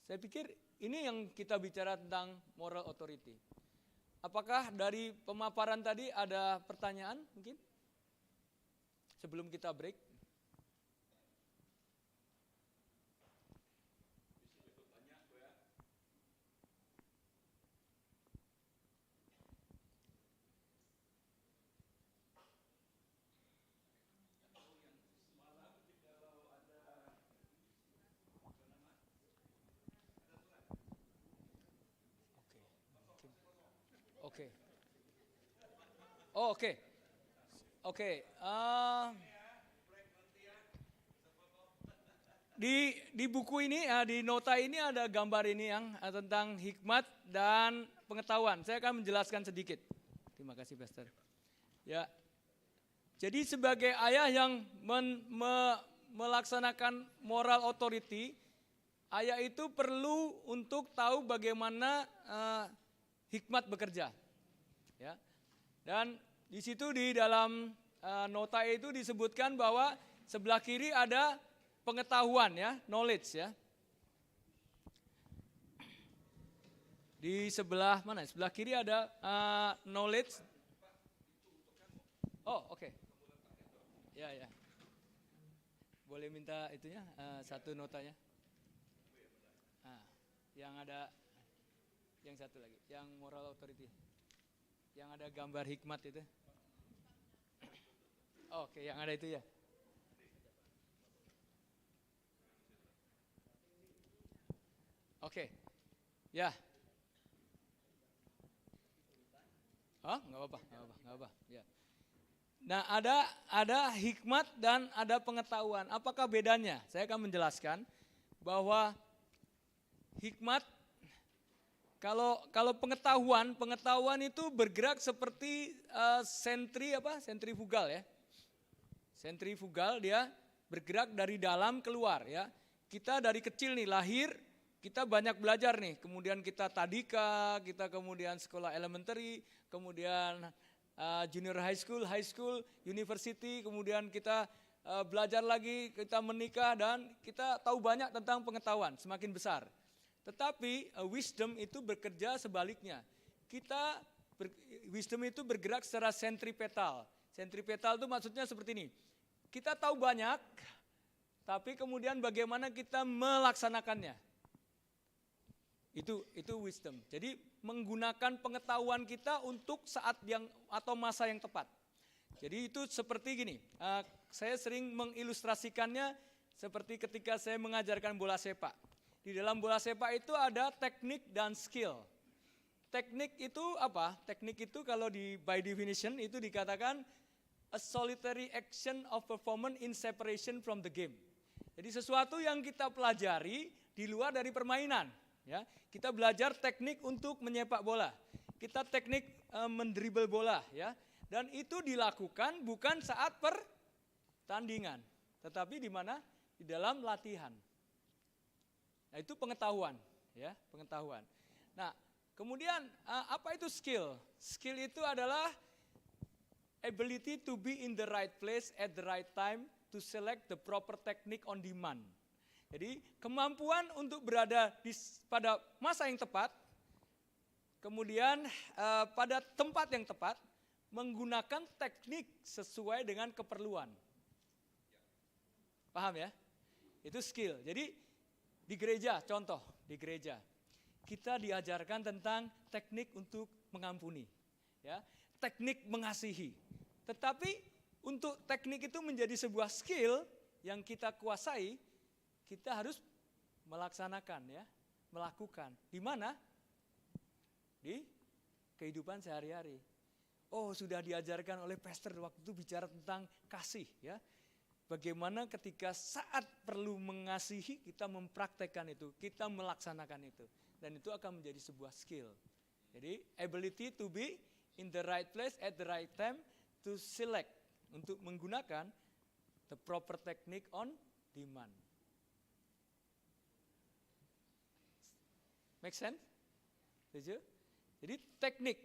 saya pikir ini yang kita bicara tentang moral authority. Apakah dari pemaparan tadi ada pertanyaan mungkin? Sebelum kita break. Oke. Oh, oke. Oke. Uh, di di buku ini, uh, di nota ini ada gambar ini yang uh, tentang hikmat dan pengetahuan. Saya akan menjelaskan sedikit. Terima kasih, Pastor. Ya. Jadi sebagai ayah yang men, me, melaksanakan moral authority, ayah itu perlu untuk tahu bagaimana uh, hikmat bekerja. Ya. Dan di situ di dalam uh, nota itu disebutkan bahwa sebelah kiri ada pengetahuan ya, knowledge ya. Di sebelah mana? Sebelah kiri ada uh, knowledge. Oh, oke. Okay. Ya, ya. Boleh minta itunya eh, satu notanya? Ah, yang ada yang satu lagi, yang moral authority. Yang ada gambar hikmat itu. Oke, yang ada itu ya. Oke. Ya. Hah? Nggak apa-apa, nggak apa-apa, nggak apa. Ya. Nah, ada ada hikmat dan ada pengetahuan. Apakah bedanya? Saya akan menjelaskan bahwa hikmat kalau kalau pengetahuan, pengetahuan itu bergerak seperti uh, sentri apa? Sentrifugal ya. Sentrifugal dia bergerak dari dalam keluar ya. Kita dari kecil nih lahir, kita banyak belajar nih. Kemudian kita tadika, kita kemudian sekolah elementary, kemudian uh, junior high school, high school, university, kemudian kita uh, belajar lagi, kita menikah dan kita tahu banyak tentang pengetahuan semakin besar. Tetapi uh, wisdom itu bekerja sebaliknya. Kita ber, wisdom itu bergerak secara sentripetal. Sentripetal itu maksudnya seperti ini. Kita tahu banyak, tapi kemudian bagaimana kita melaksanakannya. Itu itu wisdom. Jadi menggunakan pengetahuan kita untuk saat yang atau masa yang tepat. Jadi itu seperti gini, uh, saya sering mengilustrasikannya seperti ketika saya mengajarkan bola sepak. Di dalam bola sepak itu ada teknik dan skill. Teknik itu apa? Teknik itu kalau di by definition itu dikatakan a solitary action of performance in separation from the game. Jadi sesuatu yang kita pelajari di luar dari permainan. Ya, kita belajar teknik untuk menyepak bola. Kita teknik e, mendribel bola, ya. Dan itu dilakukan bukan saat pertandingan, tetapi di mana? Di dalam latihan. Nah, itu pengetahuan, ya, pengetahuan. Nah, kemudian e, apa itu skill? Skill itu adalah ability to be in the right place at the right time to select the proper technique on demand. Jadi kemampuan untuk berada di, pada masa yang tepat, kemudian uh, pada tempat yang tepat, menggunakan teknik sesuai dengan keperluan. Paham ya? Itu skill. Jadi di gereja, contoh di gereja, kita diajarkan tentang teknik untuk mengampuni, ya, teknik mengasihi. Tetapi untuk teknik itu menjadi sebuah skill yang kita kuasai, kita harus melaksanakan ya, melakukan. Di mana? Di kehidupan sehari-hari. Oh, sudah diajarkan oleh pastor waktu itu bicara tentang kasih ya. Bagaimana ketika saat perlu mengasihi kita mempraktekkan itu, kita melaksanakan itu. Dan itu akan menjadi sebuah skill. Jadi ability to be in the right place at the right time to select untuk menggunakan the proper technique on demand. Make sense? Setuju? Jadi teknik.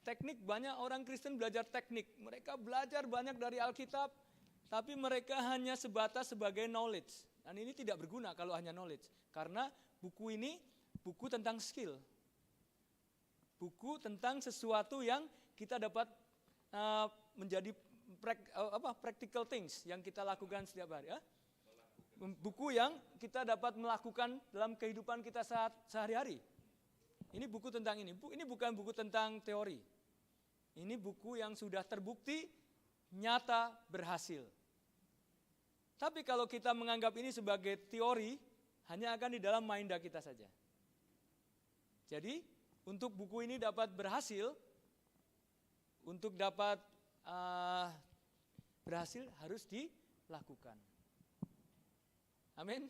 Teknik banyak orang Kristen belajar teknik. Mereka belajar banyak dari Alkitab, tapi mereka hanya sebatas sebagai knowledge. Dan ini tidak berguna kalau hanya knowledge. Karena buku ini buku tentang skill. Buku tentang sesuatu yang kita dapat uh, menjadi prak, uh, apa, practical things yang kita lakukan setiap hari. Ya? Buku yang kita dapat melakukan dalam kehidupan kita saat sehari-hari. Ini buku tentang ini. Ini bukan buku tentang teori. Ini buku yang sudah terbukti nyata berhasil. Tapi kalau kita menganggap ini sebagai teori, hanya akan di dalam minda kita saja. Jadi, untuk buku ini dapat berhasil, untuk dapat uh, berhasil harus dilakukan. Amin.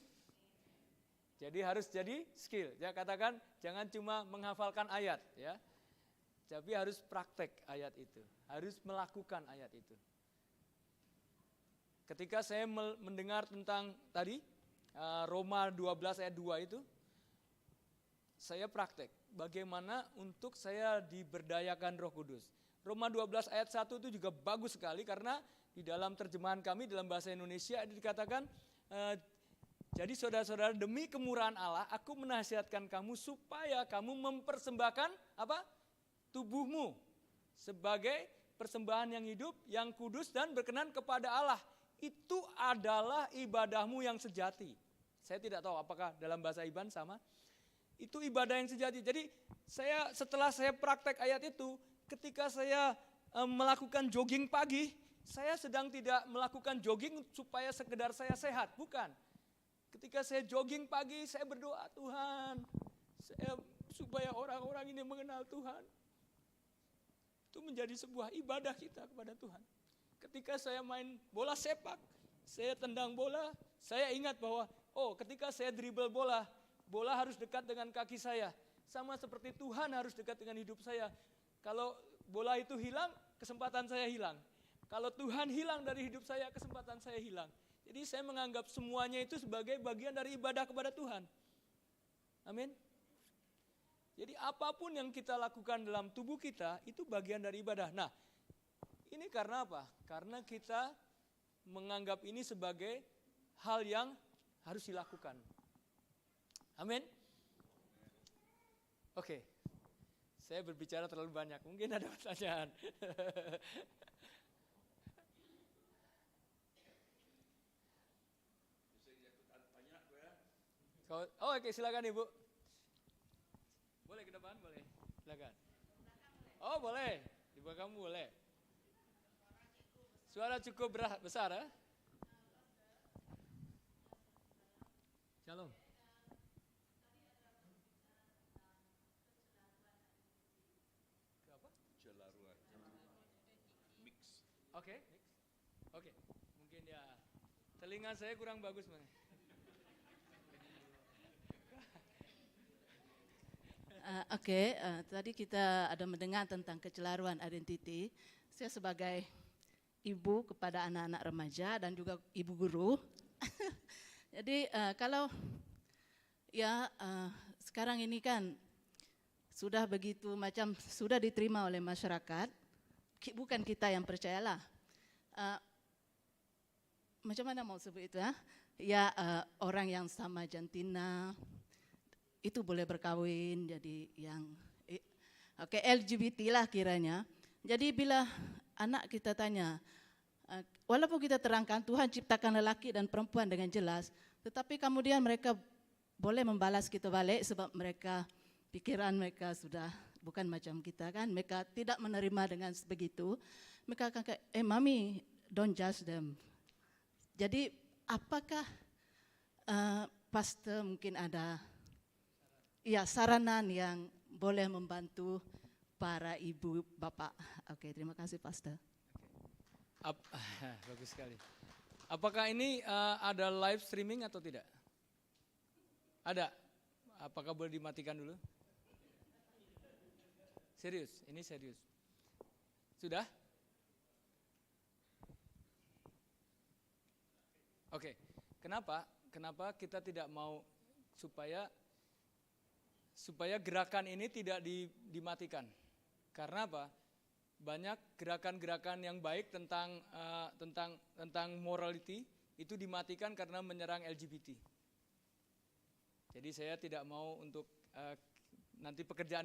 Jadi harus jadi skill. Ya katakan jangan cuma menghafalkan ayat ya. Tapi harus praktek ayat itu, harus melakukan ayat itu. Ketika saya mendengar tentang tadi eh, Roma 12 ayat 2 itu, saya praktek bagaimana untuk saya diberdayakan Roh Kudus. Roma 12 ayat 1 itu juga bagus sekali karena di dalam terjemahan kami dalam bahasa Indonesia dikatakan eh, jadi saudara-saudara demi kemurahan Allah aku menasihatkan kamu supaya kamu mempersembahkan apa? Tubuhmu sebagai persembahan yang hidup, yang kudus dan berkenan kepada Allah. Itu adalah ibadahmu yang sejati. Saya tidak tahu apakah dalam bahasa Iban sama. Itu ibadah yang sejati. Jadi saya setelah saya praktek ayat itu, ketika saya e, melakukan jogging pagi, saya sedang tidak melakukan jogging supaya sekedar saya sehat, bukan. Ketika saya jogging pagi, saya berdoa, Tuhan, saya supaya orang-orang ini mengenal Tuhan. Itu menjadi sebuah ibadah kita kepada Tuhan. Ketika saya main bola sepak, saya tendang bola, saya ingat bahwa oh ketika saya dribble bola, bola harus dekat dengan kaki saya. Sama seperti Tuhan harus dekat dengan hidup saya. Kalau bola itu hilang, kesempatan saya hilang. Kalau Tuhan hilang dari hidup saya, kesempatan saya hilang. Jadi saya menganggap semuanya itu sebagai bagian dari ibadah kepada Tuhan. Amin. Jadi apapun yang kita lakukan dalam tubuh kita itu bagian dari ibadah. Nah, ini karena apa? Karena kita menganggap ini sebagai hal yang harus dilakukan. Amin. Oke. Saya berbicara terlalu banyak. Mungkin ada pertanyaan. Oh, oke, silakan Ibu. Boleh ke depan, boleh. Silakan. Oh, boleh. Di belakang boleh. Suara cukup besar, ya? Shalom. Mix. Oke, mix. Oke, mungkin ya telinga saya kurang bagus, Mas. Oke, tadi kita ada mendengar tentang kecelaruan identiti. Saya sebagai ibu kepada anak-anak remaja dan juga ibu guru. Jadi kalau ya sekarang ini kan sudah begitu macam sudah diterima oleh masyarakat, bukan kita yang percayalah. Macam mana mau sebut itu ya? Ya orang yang sama jantina itu boleh berkawin, jadi yang oke, LGBT lah kiranya. Jadi bila anak kita tanya, walaupun kita terangkan Tuhan ciptakan lelaki dan perempuan dengan jelas, tetapi kemudian mereka boleh membalas kita balik sebab mereka pikiran mereka sudah bukan macam kita kan, mereka tidak menerima dengan begitu. Mereka akan kata, mami, don't judge them. Jadi apakah pastor mungkin ada ya saranan yang boleh membantu para ibu bapak? Oke, terima kasih pastor. Bagus sekali. Apakah ini ada live streaming atau tidak? Ada. Apakah boleh dimatikan dulu? Serius, ini serius. Sudah? Oke. Kenapa? Kenapa kita tidak mau supaya gerakan ini tidak dimatikan? Karena apa? Banyak gerakan-gerakan yang baik tentang morality itu dimatikan karena menyerang LGBT. Jadi saya tidak mau untuk nanti pekerjaan